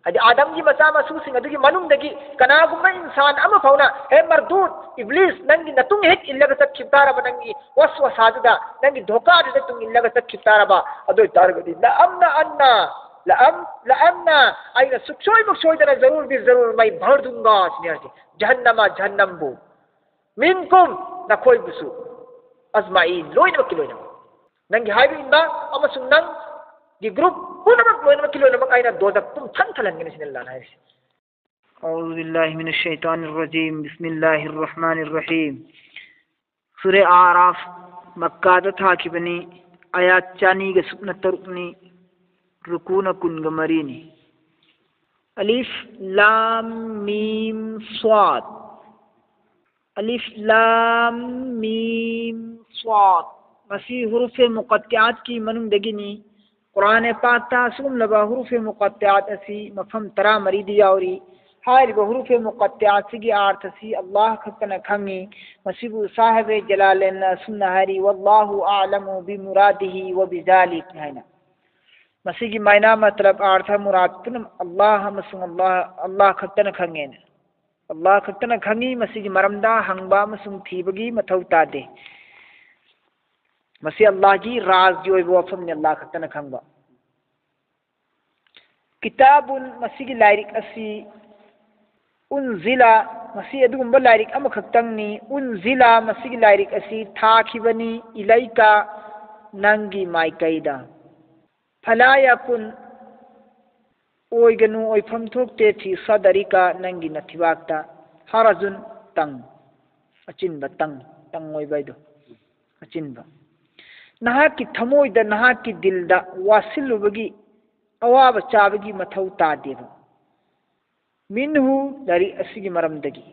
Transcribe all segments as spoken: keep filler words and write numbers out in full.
ꯍꯥꯏꯗꯤ ꯑꯥꯗꯝꯒꯤ ꯃꯆꯥ ꯃꯁꯨꯁꯤꯡ ꯑꯗꯨꯒꯤ ꯃꯅꯨꯡꯗꯒꯤ ꯀꯅꯥꯒꯨꯝꯕ ꯏꯟꯁꯥꯟ ꯑꯃ ꯐꯥꯎꯅ, "ꯍꯦ ꯃꯔꯗꯨꯗ, ꯏꯕ꯭ꯂꯤꯁ, ꯅꯪꯒꯤ ꯅꯇꯨꯡ ꯍꯦꯛ ꯏꯜꯂꯒ ꯆꯠꯈꯤꯕ ꯇꯥꯔꯕ, ꯅꯪꯒꯤ ꯋꯥꯁꯋꯥꯁꯥꯗꯨꯗ, ꯅꯪꯒꯤ ꯙꯣꯀꯥꯗꯨꯗ ꯇꯨꯡ ꯏꯜꯂꯒ ꯆꯠꯈꯤꯕ ꯇꯥꯔꯕ, ꯑꯗꯨ ꯑꯣꯏꯇꯥꯔꯒꯗꯤ, ꯂꯑꯝꯅ ꯑꯟꯅ, ꯂꯑꯝ, ꯂꯑꯝꯅ, ꯑꯩꯅ ꯁꯨꯛꯁꯣꯏ ꯃꯛꯁꯣꯏꯗꯅ ꯖꯔꯨꯔ ꯕꯤ ꯖꯔꯨꯔ ꯃꯩ ꯚꯔ ꯗꯨꯡꯒꯥ" ꯁꯤꯅꯤ ꯍꯥꯏꯁꯦ, ꯖꯍꯟꯅꯃ, ꯖꯍꯟꯅꯝꯕꯨ꯫ "ꯃꯤꯟꯀꯨꯝ", ꯅꯈꯣꯏꯕꯨꯁꯨ, "ꯑꯖꯃꯥꯏꯟ", ꯂꯣꯏꯅꯃꯛꯀꯤ ꯂꯣꯏꯅꯃꯛ, ꯅꯪꯒꯤ ꯍꯥꯏꯕ ꯏꯟꯕ ꯑꯃꯁꯨꯡ ꯅꯪꯒꯤ ꯒ꯭ꯔꯨꯞ ꯄꯨꯝꯅꯃꯛ, ꯂꯣꯏꯅꯃꯛꯀꯤ ꯂꯣꯏꯅꯃꯛ ꯑꯩꯅ ꯗꯣꯖꯈ ꯄꯨꯝꯊꯟ ꯊꯜꯍꯟꯒꯅꯤ ꯁꯤꯅꯤ ꯑꯜꯂꯥꯍꯅ ꯍꯥꯏꯔꯤꯁꯦ꯫ أعوذ بالله من الشيطان الرجيم. بسم الله الرحمن الرحيم. ꯁꯨꯔꯦ ꯑꯥꯔꯥꯐ, ꯃꯛꯀꯥꯗ ꯊꯥꯈꯤꯕꯅꯤ, ꯑꯌꯥꯠ ꯆꯅꯤꯒ ꯁꯨꯞꯅ ꯇꯔꯨꯛꯅꯤ, ꯔꯨꯀꯨꯅ ꯀꯨꯟꯒ ꯃꯔꯤꯅꯤ꯫ ꯑꯂꯤꯐ ꯂꯥꯝ ꯃꯤꯝ ꯁ꯭ꯋꯥꯗ꯫ ꯑꯂꯤꯐ ꯂꯥꯝ ꯃꯤꯝ ꯁ꯭ꯋꯥꯗ꯫ ꯃꯁꯤ ꯍꯨꯔꯨꯐꯦ ꯃꯨꯀꯠꯇꯤꯌꯥꯠꯀꯤ ꯃꯅꯨꯡꯗꯒꯤꯅꯤ꯫ ꯀꯨꯔꯥꯟ ꯄꯥꯛꯇ ꯑꯁꯤꯒꯨꯝꯂꯕ ꯍꯨꯔꯨꯐꯦ ꯃꯨꯀꯠꯇꯤꯌꯥꯠ ꯑꯁꯤ ꯃꯐꯝ ꯇꯔꯥꯃꯔꯤꯗ ꯌꯥꯎꯔꯤ꯫ ꯍꯥꯏꯔꯤꯕ ꯍꯨꯔꯨꯐꯦ ꯃꯨꯀꯠꯇꯤꯌꯥꯠꯁꯤꯒꯤ ꯑꯥꯔꯊ ꯑꯁꯤ ꯑꯜꯂꯥꯍ ꯈꯛꯇꯅ ꯈꯪꯉꯤ꯫ ꯃꯁꯤꯕꯨ ꯁꯥꯍꯦꯕꯦ ꯖꯂꯥꯂꯦꯟꯅ ꯑꯁꯨꯝꯅ ꯍꯥꯏꯔꯤ, "ꯋꯜꯂꯥꯍꯨ ꯑꯥꯂꯃꯨ ꯕꯤꯃꯨꯔꯥꯗꯤꯍꯤ ꯋ ꯕꯤꯖꯥꯂꯤꯛ" ꯍꯥꯏꯅ꯫ ꯃꯁꯤꯒꯤ ꯃꯥꯏꯅꯥ, ꯃꯇꯂꯕ, ꯑꯥꯔꯊ, ꯃꯨꯔꯥꯗ ꯄꯨꯝꯅꯃꯛ ꯑꯜꯂꯥꯍ ꯑꯃꯁꯨꯡ ꯑꯜꯂꯥꯍ, ꯑꯜꯂꯥꯍ ꯈꯛꯇꯅ ꯈꯪꯉꯦꯅ꯫ ꯑꯜꯂꯥꯍ ꯈꯛꯇꯅ ꯈꯪꯉꯤ꯫ ꯃꯁꯤꯒꯤ ꯃꯔꯝꯗ ꯍꯪꯕ ꯑꯃꯁꯨꯡ ꯊꯤꯕꯒꯤ ꯃꯊꯧ ꯇꯥꯗꯦ꯫ ꯃꯁꯤ ꯑꯜꯂꯥꯍꯒꯤ ꯔꯥꯖꯒꯤ ꯑꯣꯏꯕ ꯋꯥꯐꯝꯅꯤ, ꯑꯜꯂꯥꯍ ꯈꯛꯇꯅ ꯈꯪꯕ꯫ ꯀꯤꯇꯥꯕꯨꯟ, ꯃꯁꯤꯒꯤ ꯂꯥꯏꯔꯤꯛ ꯑꯁꯤ, ꯎꯟꯖꯤꯂꯥ, ꯃꯁꯤ ꯑꯗꯨꯒꯨꯝꯕ ꯂꯥꯏꯔꯤꯛ ꯑꯃꯈꯛꯇꯪꯅꯤ꯫ ꯎꯟꯖꯤꯂꯥ, ꯃꯁꯤꯒꯤ ꯂꯥꯏꯔꯤꯛ ꯑꯁꯤ ꯊꯥꯈꯤꯕꯅꯤ, ꯏꯂꯩꯀ, ꯅꯪꯒꯤ ꯃꯥꯏꯀꯩꯗ꯫ ꯐꯂꯥ ꯌꯥꯀꯨꯟ, ꯑꯣꯏꯒꯅꯨ, ꯑꯣꯏꯐꯝ ꯊꯣꯛꯇꯦ, ꯐꯤ ꯁꯗꯔꯤꯀ, ꯅꯪꯒꯤ ꯅꯊꯤꯕꯥꯛꯇ, ꯍꯔꯖꯨꯟ, ꯇꯪ, ꯑꯆꯤꯟꯕ, ꯇꯪ, ꯇꯪ ꯑꯣꯏꯕ ꯍꯥꯏꯗꯣ, ꯑꯆꯤꯟꯕ꯫ ꯅꯍꯥꯛꯀꯤ ꯊꯃꯣꯏꯗ, ꯅꯍꯥꯛꯀꯤ ꯗꯤꯜꯗ ꯋꯥꯁꯤꯜꯂꯨꯕꯒꯤ, ꯑꯋꯥꯕ ꯆꯥꯕꯒꯤ ꯃꯊꯧ ꯇꯥꯗꯦꯕ꯫ ꯃꯤꯟꯍꯨ, ꯂꯥꯏꯔꯤꯛ ꯑꯁꯤꯒꯤ ꯃꯔꯝꯗꯒꯤ꯫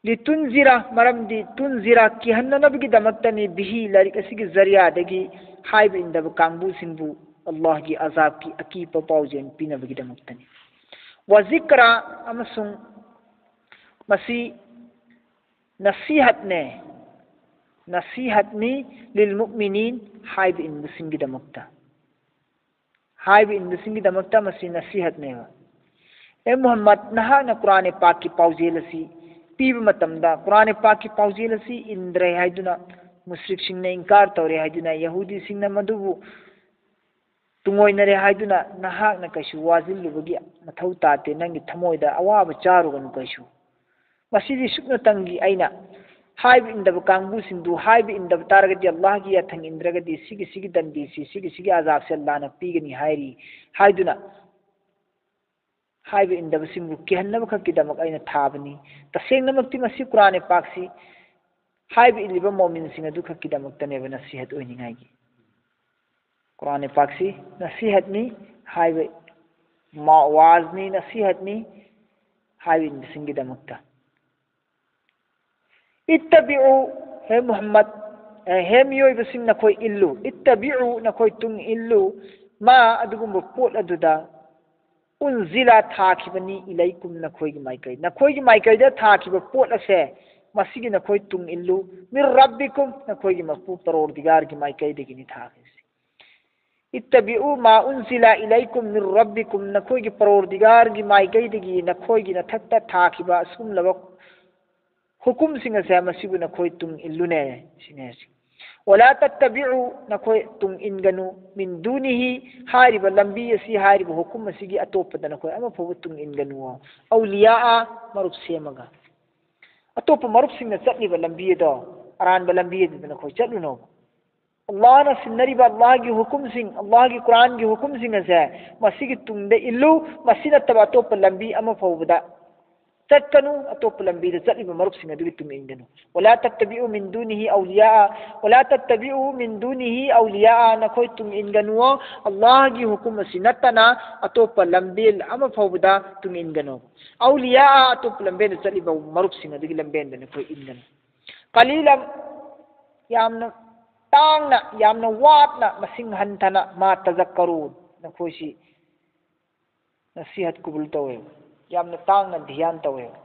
ꯂꯤꯇꯨꯟꯖꯤꯔꯥ, ꯃꯔꯝꯗꯤ ꯇꯨꯟꯖꯤꯔꯥ, ꯀꯤꯍꯟꯅꯅꯕꯒꯤꯗꯃꯛꯇꯅꯤ, ꯕꯤꯍꯤ, ꯂꯥꯏꯔꯤꯛ ꯑꯁꯤꯒꯤ ꯖꯔꯤꯌꯥꯗꯒꯤ ꯍꯥꯏꯕ ꯏꯟꯗꯕ ꯀꯥꯡꯕꯨꯁꯤꯡꯕꯨ ꯑꯜꯂꯥꯍꯒꯤ ꯑꯖꯥꯕꯀꯤ ꯑꯀꯤꯕ ꯄꯥꯎꯖꯦꯜ ꯄꯤꯅꯕꯒꯤꯗꯃꯛꯇꯅꯤ꯫ ꯋꯥꯖꯤꯀ꯭ꯔꯥ, ꯑꯃꯁꯨꯡ ꯃꯁꯤ ꯅꯁꯤꯍꯠꯅꯦ, ꯅꯁꯤꯍꯠꯅꯤ, ꯂꯤꯜ ꯃꯨꯛꯃꯤꯅꯤꯟ, ꯍꯥꯏꯕ ꯏꯟꯕꯁꯤꯡꯒꯤꯗꯃꯛꯇ꯫ ꯍꯥꯏꯕ ꯏꯟꯕꯁꯤꯡꯒꯤꯗꯃꯛꯇ ꯃꯁꯤ ꯅꯁꯤꯍꯠꯅꯦꯕ꯫ ꯑꯦ ꯃꯨꯍꯝꯃꯗ, ꯅꯍꯥꯛꯅ ꯀꯨꯔꯥꯟ ꯄꯥꯛꯀꯤ ꯄꯥꯎꯖꯦꯜ ꯑꯁꯤ ꯄꯤꯕ ꯃꯇꯝꯗ, ꯀꯨꯔꯥꯟ ꯄꯥꯛꯀꯤ ꯄꯥꯎꯖꯦꯜ ꯑꯁꯤ ꯏꯟꯗ꯭ꯔꯦ ꯍꯥꯏꯗꯨꯅ, ꯃꯨꯁ꯭ꯔꯤꯛꯁꯤꯡꯅ ꯏꯟꯀꯥꯔ ꯇꯧꯔꯦ ꯍꯥꯏꯗꯨꯅ, ꯌꯍꯨꯗꯤꯁꯤꯡꯅ ꯃꯗꯨꯕꯨ ꯇꯨꯡꯑꯣꯏꯅꯔꯦ ꯍꯥꯏꯗꯨꯅ ꯅꯍꯥꯛꯅ ꯀꯩꯁꯨ ꯋꯥꯁꯤꯜꯂꯨꯕꯒꯤ ꯃꯊꯧ ꯇꯥꯗꯦ, ꯅꯪꯒꯤ ꯊꯃꯣꯏꯗ ꯑꯋꯥꯕ ꯆꯥꯔꯨꯒꯅꯨ ꯀꯩꯁꯨ꯫ ꯃꯁꯤꯗꯤ ꯁꯨꯞꯅꯇꯪꯒꯤ ꯑꯩꯅ ꯍꯥꯏꯕ ꯏꯟꯗꯕ ꯀꯥꯡꯕꯨꯁꯤꯡꯗꯨ, ꯍꯥꯏꯕ ꯏꯟꯗꯕ ꯇꯥꯔꯒꯗꯤ, ꯑꯜꯂꯥꯍꯒꯤ ꯌꯥꯊꯪ ꯏꯟꯗ꯭ꯔꯒꯗꯤ ꯁꯤꯒꯤ, ꯁꯤꯒꯤ ꯗꯟꯗꯤꯁꯤ, ꯁꯤꯒꯤ, ꯁꯤꯒꯤ ꯑꯖꯥꯕꯁꯦ ꯑꯜꯂꯥꯍꯅ ꯄꯤꯒꯅꯤ ꯍꯥꯏꯔꯤ ꯍꯥꯏꯗꯨꯅ ꯍꯥꯏꯕ ꯏꯟꯗꯕꯁꯤꯡꯕꯨ ꯀꯤꯍꯟꯅꯕ ꯈꯛꯀꯤꯗꯃꯛ ꯑꯩꯅ ꯊꯥꯕꯅꯤ꯫ ꯇꯁꯦꯡꯅꯃꯛꯇꯤ ꯃꯁꯤ ꯀꯨꯔꯥꯟ ꯄꯥꯛꯁꯤ ꯍꯥꯏꯕ ꯏꯜꯂꯤꯕ ꯃꯣꯃꯤꯟꯁꯤꯡ ꯑꯗꯨ ꯈꯛꯀꯤꯗꯃꯛꯇꯅꯦꯕ ꯅꯁꯤꯍꯠ ꯑꯣꯏꯅꯤꯡꯉꯥꯏꯒꯤ꯫ ꯀꯨꯔꯥꯟ ꯄꯥꯛꯁꯤ ꯅꯁꯤꯍꯠꯅꯤ ꯍꯥꯏꯕ, ꯃꯥ-, ꯋꯥꯖꯅꯤ, ꯅꯁꯤꯍꯠꯅꯤ ꯍꯥꯏꯕ ꯏꯟꯕꯁꯤꯡꯒꯤꯗꯃꯛꯇ꯫ اتبعوا، ꯍꯦ ꯃꯨꯍꯝꯃꯗ, ꯑꯦ, ꯍꯦ ꯃꯤꯑꯣꯏꯕꯁꯤꯡ, ꯅꯈꯣꯏ ꯏꯜꯂꯨ꯫ اتبعوا، ꯅꯈꯣꯏ ꯇꯨꯡ ꯏꯜꯂꯨ꯫ ما، ꯑꯗꯨꯒꯨꯝꯕ ꯄꯣꯠ ꯑꯗꯨꯗ, أنزل، ꯊꯥꯈꯤꯕꯅꯤ, إليكم، ꯅꯈꯣꯏꯒꯤ ꯃꯥꯏꯀꯩ-, ꯅꯈꯣꯏꯒꯤ ꯃꯥꯏꯀꯩꯗ ꯊꯥꯈꯤꯕ ꯄꯣꯠ ꯑꯁꯦ, ꯃꯁꯤꯒꯤ ꯅꯈꯣꯏ ꯇꯨꯡ ꯏꯜꯂꯨ꯫ من ربكم، ꯅꯈꯣꯏꯒꯤ ꯃꯄꯨ ꯄꯔꯣꯔꯗꯤꯒꯥꯔꯒꯤ ꯃꯥꯏꯀꯩꯗꯒꯤꯅꯤ ꯊꯥꯈꯤꯕꯁꯤ꯫ اتبعوا ما أنزل إليكم من ربكم، ꯅꯈꯣꯏꯒꯤ ꯄꯔꯣꯔꯗꯤꯒꯥꯔꯒꯤ ꯃꯥꯏꯀꯩꯗꯒꯤ ꯅꯈꯣꯏꯒꯤ ꯅꯊꯛꯇ ꯊꯥꯈꯤꯕ ꯑꯁꯤꯒꯨꯝꯂꯕ ꯍꯨꯀꯨꯝꯁꯤꯡ ꯑꯁꯦ, ꯃꯁꯤꯕꯨ ꯅꯈꯣꯏ ꯇꯨꯡ ꯏꯜꯂꯨꯅꯦ, ꯁꯤꯅꯦ ꯍꯥꯏꯁꯦ꯫ ولا تتبعوا، ꯅꯈꯣꯏ ꯇꯨꯡ ꯏꯟꯒꯅꯨ, من دونه، ꯍꯥꯏꯔꯤꯕ ꯂꯝꯕꯤ ꯑꯁꯤ, ꯍꯥꯏꯔꯤꯕ ꯍꯨꯀꯨꯝ ꯑꯁꯤꯒꯤ ꯑꯇꯣꯞꯄꯗ ꯅꯈꯣꯏ ꯑꯃ ꯐꯥꯎꯕ ꯇꯨꯡ ꯏꯟꯒꯅꯨ꯫ أولياء، ꯃꯔꯨꯞ ꯁꯦꯝꯃꯒ꯫ ꯑꯇꯣꯞꯄ ꯃꯔꯨꯞꯁꯤꯡꯅ ꯆꯠꯂꯤꯕ ꯂꯝꯕꯤ ꯑꯗꯣ, ꯑꯔꯥꯟꯕ ꯂꯝꯕꯤ ꯑꯗꯨꯗ ꯅꯈꯣꯏ ꯆꯠꯂꯨꯅꯣꯕ꯫ ꯑꯜꯂꯥꯍꯅ ꯁꯤꯟꯅꯔꯤꯕ ꯑꯜꯂꯥꯍꯒꯤ ꯍꯨꯀꯨꯝꯁꯤꯡ, ꯑꯜꯂꯥꯍꯒꯤ ꯀꯨꯔꯥꯟꯒꯤ ꯍꯨꯀꯨꯝꯁꯤꯡ ꯑꯁꯦ ꯃꯁꯤꯒꯤ ꯇꯨꯡꯗ ꯏꯜꯂꯨ, ꯃꯁꯤ ꯅꯠꯇꯕ ꯑꯇꯣꯞꯄ ꯂꯝꯕꯤ ꯑꯃ ꯐꯥꯎꯕꯗ ꯆꯠꯀꯅꯨ, ꯑꯇꯣꯞꯄ ꯂꯝꯕꯤꯗ ꯆꯠꯂꯤꯕ ꯃꯔꯨꯞꯁꯤꯡ ꯑꯗꯨꯒꯤ ꯇꯨꯡ ꯏꯟꯒꯅꯨ꯫ ولا تتبعوا من دونه أولياء، ولا تتبعوا من دونه أولياء، ꯅꯈꯣꯏ ꯇꯨꯡ ꯏꯟꯒꯅꯨꯋꯣ, ꯑꯜꯂꯥꯍꯒꯤ ꯍꯨꯀꯨꯝ ꯑꯁꯤ ꯅꯠꯇꯅ ꯑꯇꯣꯞꯄ ꯂꯝꯕꯦꯜ ꯑꯃ ꯐꯥꯎꯕꯗ ꯇꯨꯡ ꯏꯟꯒꯅꯨ꯫ أولياء، ꯑꯇꯣꯞꯄ ꯂꯝꯕꯦꯜꯗ ꯆꯠꯂꯤꯕ ꯃꯔꯨꯞꯁꯤꯡ ꯑꯗꯨꯒꯤ ꯂꯝꯕꯦꯜꯗ ꯅꯈꯣꯏ ꯏꯟꯒꯅꯨ꯫ قليلا، ꯌꯥꯝꯅ ꯇꯥꯡꯅ, ꯌꯥꯝꯅ ꯋꯥꯠꯅ, ꯃꯁꯤꯡ ꯍꯟꯊꯅ, ما تذكرون، ꯅꯈꯣꯏꯁꯤ ꯅꯁꯤꯍꯠ ꯀꯕꯨꯜ ꯇꯧꯋꯦꯕ꯫ ꯌꯥꯝꯅ ꯇꯥꯡꯅ ꯙ꯭ꯌꯥꯟ ꯇꯧꯋꯦꯕ꯫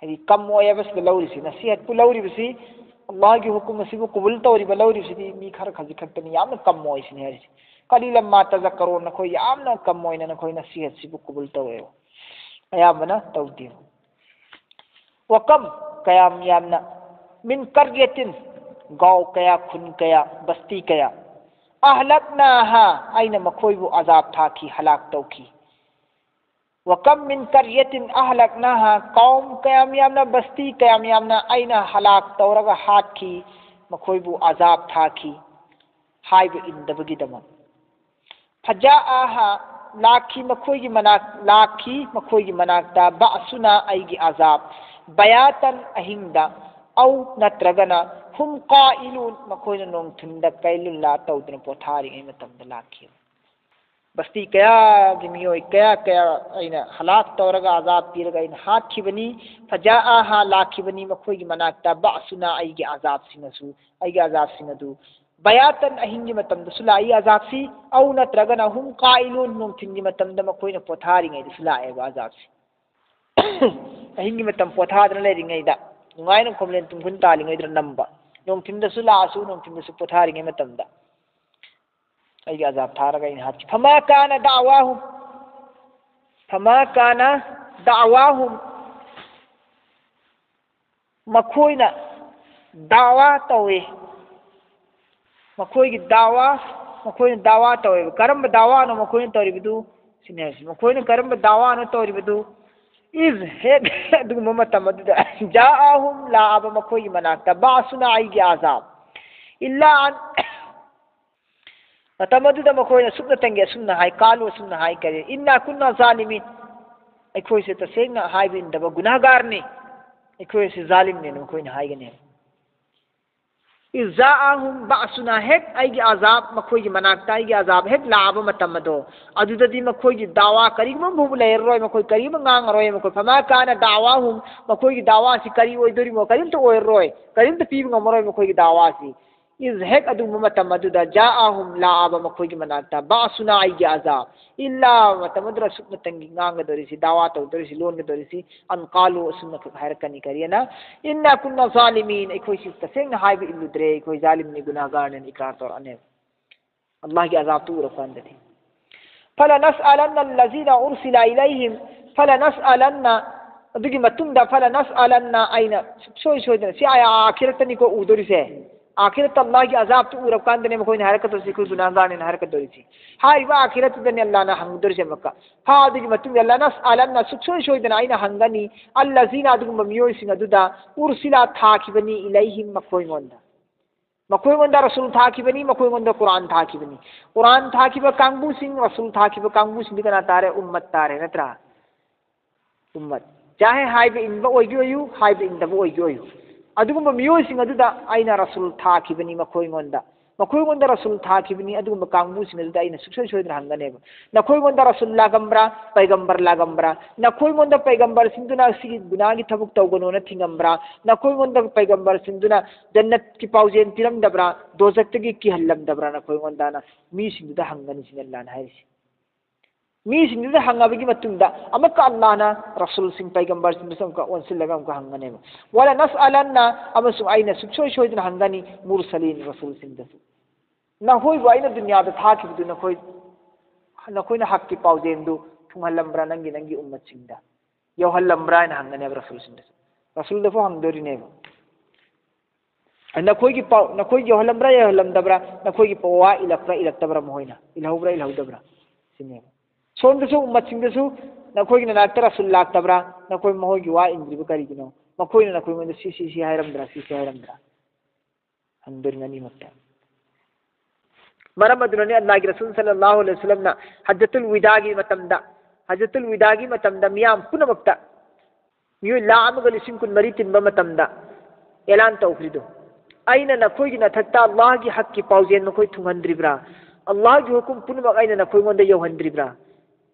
ꯍꯥꯏꯗꯤ ꯀꯝ ꯑꯣꯏꯌꯦꯕ ꯁꯤꯗ ꯂꯧꯔꯤꯁꯤ꯫ ꯅꯁꯤꯍꯠꯄꯨ ꯂꯧꯔꯤꯕꯁꯤ ꯑꯜꯂꯥꯍꯒꯤ ꯍꯨꯀꯨꯝ ꯑꯁꯤꯕꯨ ꯀꯨꯕꯨꯜ ꯇꯧꯔꯤꯕ, ꯂꯧꯔꯤꯕꯁꯤꯗꯤ ꯃꯤ ꯈꯔ ꯈꯖꯤꯛ ꯈꯛꯇꯅꯤ, ꯌꯥꯝꯅ ꯀꯝ ꯑꯣꯏꯁꯤꯅꯤ ꯍꯥꯏꯔꯤꯁꯤ꯫ ꯀꯂꯤꯂꯝ ꯃꯥ ꯇꯖꯛꯀꯔꯣꯟ, ꯅꯈꯣꯏ ꯌꯥꯝꯅ ꯀꯝ ꯑꯣꯏꯅ ꯅꯈꯣꯏ ꯅꯁꯤꯍꯠꯁꯤꯕꯨ ꯀꯨꯕꯨꯜ ꯇꯧꯋꯦꯕ, ꯑꯌꯥꯝꯕꯅ ꯇꯧꯗꯦꯕ꯫ ꯋꯀꯝ, ꯀꯌꯥꯝ ꯌꯥꯝꯅ, ꯃꯤꯟ ꯀꯔꯌꯇꯤꯟ, ꯒꯥꯎ ꯀꯌꯥ, ꯈꯨꯟ ꯀꯌꯥ, ꯕꯁꯇꯤ ꯀꯌꯥ, ꯑꯍꯂꯛꯅꯥꯍꯥ, ꯑꯩꯅ ꯃꯈꯣꯏꯕꯨ ꯑꯖꯥꯕ ꯊꯥꯈꯤ, ꯍꯂꯥꯛ ꯇꯧꯈꯤ꯫ ꯋꯀꯝ ꯃꯤꯟ ꯀꯔꯌꯇꯤꯟ ꯑꯍꯂꯛꯅꯥꯍꯥ, ꯀꯥꯎꯝ ꯀꯌꯥꯝ ꯌꯥꯝꯅ, ꯕꯁꯇꯤ ꯀꯌꯥꯝ ꯌꯥꯝꯅ ꯑꯩꯅ ꯍꯂꯥꯛ ꯇꯧꯔꯒ ꯍꯥꯠꯈꯤ, ꯃꯈꯣꯏꯕꯨ ꯑꯖꯥꯕ ꯊꯥꯈꯤ ꯍꯥꯏꯕ ꯏꯟꯗꯕꯒꯤꯗꯃꯛ꯫ ꯐꯖꯥꯑꯍꯥ, ꯂꯥꯛꯈꯤ ꯃꯈꯣꯏꯒꯤ ꯃꯅꯥꯛ-, ꯂꯥꯛꯈꯤ ꯃꯈꯣꯏꯒꯤ ꯃꯅꯥꯛꯇ, ꯕꯥꯁꯨꯅꯥ, ꯑꯩꯒꯤ ꯑꯖꯥꯕ, ꯕꯌꯥꯇꯟ, ꯑꯍꯤꯡꯗ, ꯑꯧ, ꯅꯠꯇ꯭ꯔꯒꯅ, ꯍꯨꯝ ꯀꯥꯏꯂꯨꯟ, ꯃꯈꯣꯏꯅ ꯅꯣꯡꯊꯤꯟꯗ ꯀꯩꯂꯨꯜꯂꯥ ꯇꯧꯗꯨꯅ ꯄꯣꯊꯥꯔꯤꯉꯩ ꯃꯇꯝꯗ ꯂꯥꯛꯈꯤ꯫ ꯕꯁꯇꯤ ꯀꯌꯥꯒꯤ ꯃꯤꯑꯣꯏ ꯀꯌꯥ ꯀꯌꯥ ꯑꯩꯅ ꯍꯂꯥꯛ ꯇꯧꯔꯒ, ꯑꯖꯥꯕ ꯄꯤꯔꯒ ꯑꯩꯅ ꯍꯥꯠꯈꯤꯕꯅꯤ꯫ ꯐꯖꯥꯑꯍꯥ, ꯂꯥꯛꯈꯤꯕꯅꯤ ꯃꯈꯣꯏꯒꯤ ꯃꯅꯥꯛꯇ, ꯕꯥꯁꯨꯅꯥ, ꯑꯩꯒꯤ ꯑꯖꯥꯕꯁꯤꯡ ꯑꯁꯨ, ꯑꯩꯒꯤ ꯑꯖꯥꯕꯁꯤꯡ ꯑꯗꯨ, ꯕꯌꯥꯇꯟ, ꯑꯍꯤꯡꯒꯤ ꯃꯇꯝꯗꯁꯨ ꯂꯥꯛꯏ ꯑꯖꯥꯕꯁꯤ, ꯑꯧ, ꯅꯠꯇ꯭ꯔꯒꯅ, ꯍꯨꯝ ꯀꯥꯏꯂꯨꯟ, ꯅꯨꯡꯊꯤꯟꯒꯤ ꯃꯇꯝꯗ ꯃꯈꯣꯏꯅ ꯄꯣꯊꯥꯔꯤꯉꯩꯗꯁꯨ ꯂꯥꯛꯑꯦꯕ ꯑꯖꯥꯕꯁꯤ꯫ ꯑꯍꯤꯡꯒꯤ ꯃꯇꯝ ꯄꯣꯊꯥꯗꯅ ꯂꯩꯔꯤꯉꯩꯗ, ꯅꯨꯡꯉꯥꯏꯅ ꯈꯣꯝꯂꯦꯟ ꯇꯨꯝꯈꯨꯟ ꯇꯥꯜꯂꯤꯉꯩꯗ ꯅꯝꯕ, ꯅꯨꯡꯊꯤꯟꯗꯁꯨ ꯂꯥꯛꯑꯁꯨ, ꯅꯨꯡꯊꯤꯟꯗꯁꯨ ꯄꯣꯊꯥꯔꯤꯉꯩ ꯃꯇꯝꯗ ꯑꯩꯒꯤ ꯑꯖꯥꯕ ꯊꯥꯔꯒ ꯑꯩꯅ ꯍꯥꯠꯈꯤ꯫ ꯐꯃꯥ ꯀꯥꯅ ꯗꯥꯋꯥꯍꯨꯝ, ꯐꯃꯥ ꯀꯥꯅ ꯗꯥꯋꯥꯍꯨꯝ, ꯃꯈꯣꯏꯅ ꯗꯥꯋꯥ ꯇꯧꯏ꯫ ꯃꯈꯣꯏꯒꯤ ꯗꯥꯋꯥ, ꯃꯈꯣꯏꯅ ꯗꯥꯋꯥ ꯇꯧꯋꯦꯕ꯫ ꯀꯔꯝꯕ ꯗꯥꯋꯥꯅꯣ ꯃꯈꯣꯏꯅ ꯇꯧꯔꯤꯕꯗꯨ? ꯁꯤꯅꯤ ꯍꯥꯏꯁꯤ꯫ ꯃꯈꯣꯏꯅ ꯀꯔꯝꯕ ꯗꯥꯋꯥꯅꯣ ꯇꯧꯔꯤꯕꯗꯨ? ꯏꯖ, ꯍꯦꯛ ꯑꯗꯨꯒꯨꯝꯕ ꯃꯇꯝ ꯑꯗꯨꯗ, ꯖꯥꯑꯍꯨꯝ, ꯂꯥꯛꯑꯕ ꯃꯈꯣꯏꯒꯤ ꯃꯅꯥꯛꯇ, ꯕꯥꯁꯨꯅ, ꯑꯩꯒꯤ ꯑꯖꯥꯕ, ꯏꯜꯂꯥ ꯑꯟ, ꯃꯇꯝ ꯑꯗꯨꯗ ꯃꯈꯣꯏꯅ ꯁꯨꯞꯅꯇꯪꯒꯤ ꯑꯁꯨꯝꯅ ꯍꯥꯏ, ꯀꯥꯂꯨ ꯑꯁꯨꯝꯅ ꯍꯥꯏ, ꯀꯔꯤ, ꯏꯟꯅꯥ ꯀꯨꯟꯅꯥ ꯖꯥꯂꯤꯃꯤꯟ, ꯑꯩꯈꯣꯏꯁꯦ ꯇꯁꯦꯡꯅ ꯍꯥꯏꯕ ꯏꯟꯗꯕ ꯒꯨꯅꯥꯍꯒꯥꯔꯅꯤ, ꯑꯩꯈꯣꯏꯁꯦ ꯖꯥꯂꯤꯝꯅꯦꯅ ꯃꯈꯣꯏꯅ ꯍꯥꯏꯒꯅꯤ꯫ ꯏꯖꯥꯑꯍꯨꯝ ꯕꯥꯁꯨꯅꯥ, ꯍꯦꯛ ꯑꯩꯒꯤ ꯑꯖꯥꯕ, ꯃꯈꯣꯏꯒꯤ ꯃꯅꯥꯛꯇ ꯑꯩꯒꯤ ꯑꯖꯥꯕ ꯍꯦꯛ ꯂꯥꯛꯑꯕ ꯃꯇꯝ ꯑꯗꯣ, ꯑꯗꯨꯗꯗꯤ ꯃꯈꯣꯏꯒꯤ ꯗꯥꯋꯥ ꯀꯔꯤꯒꯨꯝꯕ ꯑꯃ ꯂꯩꯔꯔꯣꯏ, ꯃꯈꯣꯏ ꯀꯔꯤꯒꯨꯝꯕ ꯉꯥꯡꯉꯔꯣꯏ, ꯃꯈꯣꯏ ꯐꯃꯥ ꯀꯥꯅ ꯗꯥꯋꯥꯍꯨꯝ, ꯃꯈꯣꯏꯒꯤ ꯗꯥꯋꯥꯁꯤ ꯀꯔꯤ ꯑꯣꯏꯗꯣꯔꯤꯃꯣ? ꯀꯔꯤꯝꯇ ꯑꯣꯏꯔꯔꯣꯏ, ꯀꯔꯤꯝꯇ ꯄꯤꯕ ꯉꯝꯃꯔꯣꯏ ꯃꯈꯣꯏꯒꯤ ꯗꯥꯋꯥꯁꯤ꯫ ꯏꯖ, ꯍꯦꯛ ꯑꯗꯨꯒꯨꯝꯕ ꯃꯇꯝ ꯑꯗꯨꯗ, ꯖꯥꯑꯍꯨꯝ, ꯂꯥꯛꯑꯕ ꯃꯈꯣꯏꯒꯤ ꯃꯅꯥꯛꯇ, ꯕꯥꯁꯨꯅꯥ, ꯑꯩꯒꯤ ꯑꯖꯥꯕ, ꯏꯜꯂꯥ, ꯃꯇꯝ ꯑꯗꯨꯗ ꯑꯁꯨꯞꯅꯇꯪꯒꯤ ꯉꯥꯡꯒꯗꯧꯔꯤꯁꯤ, ꯗꯥꯋꯥ ꯇꯧꯗꯧꯔꯤꯁꯤ, ꯂꯣꯟꯒꯗꯧꯔꯤꯁꯤ, ꯑꯟ ꯀꯥꯂꯨ, ꯑꯁꯨꯝꯅꯈꯛ ꯍꯥꯏꯔꯛꯀꯅꯤ, ꯀꯔꯤꯅ, ꯏꯟꯅꯥ ꯀꯨꯟꯅꯥ ꯖꯥꯂꯤꯃꯤꯟ, ꯑꯩꯈꯣꯏꯁꯤ ꯇꯁꯦꯡꯅ ꯍꯥꯏꯕ ꯏꯜꯂꯨꯗ꯭ꯔꯦ, ꯑꯩꯈꯣꯏ ꯖꯥꯂꯤꯝꯅꯤ, ꯒꯨꯅꯥꯍꯒꯥꯔꯅꯦꯅ ꯏꯀ꯭ꯔꯥꯔ ꯇꯧꯔꯛꯑꯅꯦꯕ꯫ ꯑꯜꯂꯥꯍꯒꯤ ꯑꯖꯥꯕꯇꯨ ꯎꯔꯀꯥꯟꯗꯗꯤ꯫ ꯐꯂꯅꯁꯑꯂꯟꯅ ꯑꯜꯂꯖꯤꯅ ꯎꯔꯁꯤꯂ ꯏꯂꯩꯍꯤꯝ꯫ ꯐꯂꯅꯁꯑꯂꯟꯅ, ꯑꯗꯨꯒꯤ ꯃꯇꯨꯡꯗ ꯐꯂꯅꯁꯑꯂꯟꯅ, ꯑꯩꯅ ꯁꯨꯡꯁꯣꯏ ꯁꯣꯏꯗꯅ, ꯁꯤ ꯑꯥꯌꯥ ꯑꯥꯈꯤꯔꯠꯇꯅꯤꯀꯣ ꯎꯗꯣꯔꯤꯁꯦ꯫ ꯑꯥꯈꯤꯔꯠꯇ ꯑꯜꯂꯥꯍꯒꯤ ꯑꯖꯥꯕꯇꯨ ꯎꯔꯕ ꯀꯥꯟꯗꯅꯦ ꯃꯈꯣꯏꯅ ꯍꯥꯏꯔꯛꯀꯗꯣꯏꯁꯦ, ꯑꯩꯈꯣꯏ ꯒꯨꯅꯥꯍꯒꯥꯔꯅꯦꯅ ꯍꯥꯏꯔꯛꯀꯗꯣꯏꯁꯦ꯫ ꯍꯥꯏꯔꯤꯕ ꯑꯥꯈꯤꯔꯠꯇꯨꯗꯅꯦ ꯑꯜꯂꯥꯍꯅ ꯍꯪꯗꯣꯔꯤꯁꯦ ꯑꯃꯨꯛꯀ꯫ ꯐꯥ, ꯑꯗꯨꯒꯤ ꯃꯇꯨꯡꯗ ꯂꯅꯁꯑꯂꯟꯅ, ꯁꯨꯡꯁꯣꯏ ꯁꯣꯏꯗꯅ ꯑꯩꯅ ꯍꯪꯒꯅꯤ, ꯑꯜꯂꯖꯤꯅ, ꯑꯗꯨꯒꯨꯝꯕ ꯃꯤꯑꯣꯏꯁꯤꯡ ꯑꯗꯨꯗ, ꯎꯔꯁꯤꯂ, ꯊꯥꯈꯤꯕꯅꯤ, ꯏꯂꯩꯍꯤꯝ, ꯃꯈꯣꯏꯉꯣꯟꯗ꯫ ꯃꯈꯣꯏꯉꯣꯟꯗ ꯔꯁꯨꯜ ꯊꯥꯈꯤꯕꯅꯤ, ꯃꯈꯣꯏꯉꯣꯟꯗ ꯀꯨꯔꯥꯟ ꯊꯥꯈꯤꯕꯅꯤ꯫ ꯀꯨꯔꯥꯟ ꯊꯥꯈꯤꯕ ꯀꯥꯡꯕꯨꯁꯤꯡ, ꯔꯁꯨꯜ ꯊꯥꯈꯤꯕ ꯀꯥꯡꯕꯨꯁꯤꯡꯗꯤ ꯀꯅꯥ ꯇꯥꯔꯦ? ꯎꯝꯃꯠ ꯇꯥꯔꯦ, ꯅꯠꯇ꯭ꯔꯥ? ꯎꯝꯃꯠ꯫ ꯆꯥꯍꯦ ꯍꯥꯏꯕ ꯏꯟꯕ ꯑꯣꯏꯒꯦ ꯑꯣꯏꯌꯨ, ꯍꯥꯏꯕ ꯏꯟꯗꯕ ꯑꯣꯏꯒꯦ ꯑꯣꯏꯌꯨ꯫ ꯑꯗꯨꯒꯨꯝꯕ ꯃꯤꯑꯣꯏꯁꯤꯡ ꯑꯗꯨꯗ ꯑꯩꯅ ꯔꯁꯨꯜ ꯊꯥꯈꯤꯕꯅꯤ ꯃꯈꯣꯏꯉꯣꯟꯗ꯫ ꯃꯈꯣꯏꯉꯣꯟꯗ ꯔꯁꯨꯜ ꯊꯥꯈꯤꯕꯅꯤ, ꯑꯗꯨꯒꯨꯝꯕ ꯀꯥꯡꯕꯨꯁꯤꯡ ꯑꯗꯨꯗ ꯑꯩꯅ ꯁꯨꯡꯁꯣꯏ ꯁꯣꯏꯗꯅ ꯍꯪꯒꯅꯦꯕ꯫ ꯅꯈꯣꯏꯉꯣꯟꯗ ꯔꯁꯨꯜ ꯂꯥꯛꯑꯝꯕ꯭ꯔꯥ, ꯄꯩꯒꯝꯕꯔ ꯂꯥꯛꯑꯝꯕ꯭ꯔꯥ? ꯅꯈꯣꯏꯉꯣꯟꯗ ꯄꯩꯒꯝꯕꯔꯁꯤꯡꯗꯨꯅ ꯁꯤꯒꯤ ꯒꯨꯅꯥꯒꯤ ꯊꯕꯛ ꯇꯧꯒꯅꯣꯅ ꯊꯤꯡꯉꯝꯕ꯭ꯔꯥ? ꯅꯈꯣꯏꯉꯣꯟꯗ ꯄꯩꯒꯝꯕꯔꯁꯤꯡꯗꯨꯅ ꯖꯟꯅꯠꯀꯤ ꯄꯥꯎꯖꯦꯜ ꯄꯤꯔꯝꯗꯕ꯭ꯔꯥ? ꯗꯣꯖꯛꯇꯒꯤ ꯀꯤꯍꯜꯂꯝꯗꯕ꯭ꯔꯥ ꯅꯈꯣꯏꯉꯣꯟꯗꯅ? ꯃꯤꯁꯤꯡꯗꯨꯗ ꯍꯪꯒꯅꯤ ꯁꯤꯅꯤ ꯑꯜꯂꯥꯍꯅ ꯍꯥꯏꯔꯤꯁꯦ꯫ ꯃꯤꯁꯤꯡꯗꯨꯗ ꯍꯪꯉꯕꯒꯤ ꯃꯇꯨꯡꯗ ꯑꯃꯨꯛꯀ ꯑꯜꯂꯥꯍꯅ ꯔꯁꯨꯜꯁꯤꯡ, ꯄꯩꯒꯝꯕꯔꯁꯤꯡꯗꯨꯁꯨ ꯑꯃꯨꯛꯀ ꯑꯣꯟꯁꯤꯜꯂꯒ ꯑꯃꯨꯛꯀ ꯍꯪꯒꯅꯦꯕ꯫ ꯋꯥꯂ ꯅꯁꯑꯂꯟꯅ, ꯑꯃꯁꯨꯡ ꯑꯩꯅ ꯁꯨꯡꯁꯣꯏ ꯁꯣꯏꯗꯅ ꯍꯪꯒꯅꯤ ꯃꯨꯔꯁꯂꯤꯟ, ꯔꯁꯨꯜꯁꯤꯡꯗꯁꯨ꯫ ꯅꯈꯣꯏꯕꯨ ꯑꯩꯅ ꯗꯨꯅꯤꯌꯥꯗ ꯊꯥꯈꯤꯕꯗꯨ ꯅꯈꯣꯏ, ꯅꯈꯣꯏꯅ ꯍꯛꯀꯤ ꯄꯥꯎꯖꯦꯜꯗꯨ ꯊꯨꯡꯍꯜꯂꯝꯕ꯭ꯔꯥ ꯅꯪꯒꯤ, ꯅꯪꯒꯤ ꯎꯝꯃꯠꯁꯤꯡꯗ? ꯌꯧꯍꯜꯂꯝꯕ꯭ꯔꯥ ꯍꯥꯏꯅ ꯍꯪꯒꯅꯦꯕ ꯔꯁꯨꯜꯁꯤꯡꯗꯁꯨ꯫ ꯔꯁꯨꯜꯗꯐꯥꯎ ꯍꯪꯗꯣꯔꯤꯅꯦꯕ꯫ ꯅꯈꯣꯏꯒꯤ ꯄꯥꯎ, ꯅꯈꯣꯏ ꯌꯧꯍꯜꯂꯝꯕ꯭ꯔꯥ ꯌꯧꯍꯜꯂꯝꯗꯕ꯭ꯔꯥ? ꯅꯈꯣꯏꯒꯤ ꯄꯥꯎ ꯋꯥ ꯏꯜꯂꯛꯄ꯭ꯔꯥ ꯏꯜꯂꯛꯇꯕ꯭ꯔꯥ ꯃꯈꯣꯏꯅ? ꯏꯜꯍꯧꯕ꯭ꯔꯥ ꯏꯜꯍꯧꯗꯕ꯭ꯔꯥ? ꯁꯤꯅꯦꯕ꯫ ꯁꯣꯝꯗꯁꯨ ꯎꯝꯃꯠꯁꯤꯡꯗꯁꯨ ꯅꯈꯣꯏꯒꯤ ꯅꯅꯥꯛꯇ ꯔꯁꯨꯜ ꯂꯥꯛꯇꯕ꯭ꯔꯥ? ꯅꯈꯣꯏ ꯃꯈꯣꯏꯒꯤ ꯋꯥ ꯏꯟꯗ꯭ꯔꯤꯕ ꯀꯔꯤꯒꯤꯅꯣ? ꯃꯈꯣꯏꯅ ꯅꯈꯣꯏꯉꯣꯟꯗ ꯁꯤ, ꯁꯤ, ꯁꯤ ꯍꯥꯏꯔꯝꯗ꯭ꯔꯥ, ꯁꯤ, ꯁꯤ ꯍꯥꯏꯔꯝꯗ꯭ꯔꯥ? ꯍꯪꯗꯣꯔꯤꯕ ꯑꯅꯤꯃꯛꯇ꯫ ꯃꯔꯝ ꯑꯗꯨꯅꯅꯤ ꯑꯜꯂꯥꯍꯒꯤ ꯔꯁꯨꯜ ꯁꯜꯂꯜꯂꯥꯍꯨ ꯑꯂꯩꯍꯤ ꯋꯁꯜꯂꯝꯅ ꯍꯖ꯭ꯖꯇꯨꯜ ꯋꯤꯗꯥꯒꯤ ꯃꯇꯝꯗ, ꯍꯖ꯭ꯖꯇꯨꯜ ꯋꯤꯗꯥꯒꯤ ꯃꯇꯝꯗ ꯃꯤꯌꯥꯝ ꯄꯨꯝꯅꯃꯛꯇ, ꯃꯤꯑꯣꯏ ꯂꯥꯈ ꯑꯃꯒ ꯂꯤꯁꯤꯡ ꯀꯨꯟꯃꯔꯤ ꯇꯤꯟꯕ ꯃꯇꯝꯗ ꯑꯦꯂꯥꯟ ꯇꯧꯈ꯭ꯔꯤꯗꯣ, "ꯑꯩꯅ ꯅꯈꯣꯏꯒꯤ ꯅꯊꯛꯇ ꯑꯜꯂꯥꯍꯒꯤ ꯍꯛꯀꯤ ꯄꯥꯎꯖꯦꯜ ꯃꯈꯣꯏ ꯊꯨꯡꯍꯟꯗ꯭ꯔꯤꯕ꯭ꯔꯥ? ꯑꯜꯂꯥꯍꯒꯤ ꯍꯨꯀꯨꯝ ꯄꯨꯝꯅꯃꯛ ꯑꯩꯅ ꯅꯈꯣꯏꯉꯣꯟꯗ ꯌꯧꯍꯟꯗ꯭ꯔꯤꯕ꯭ꯔꯥ?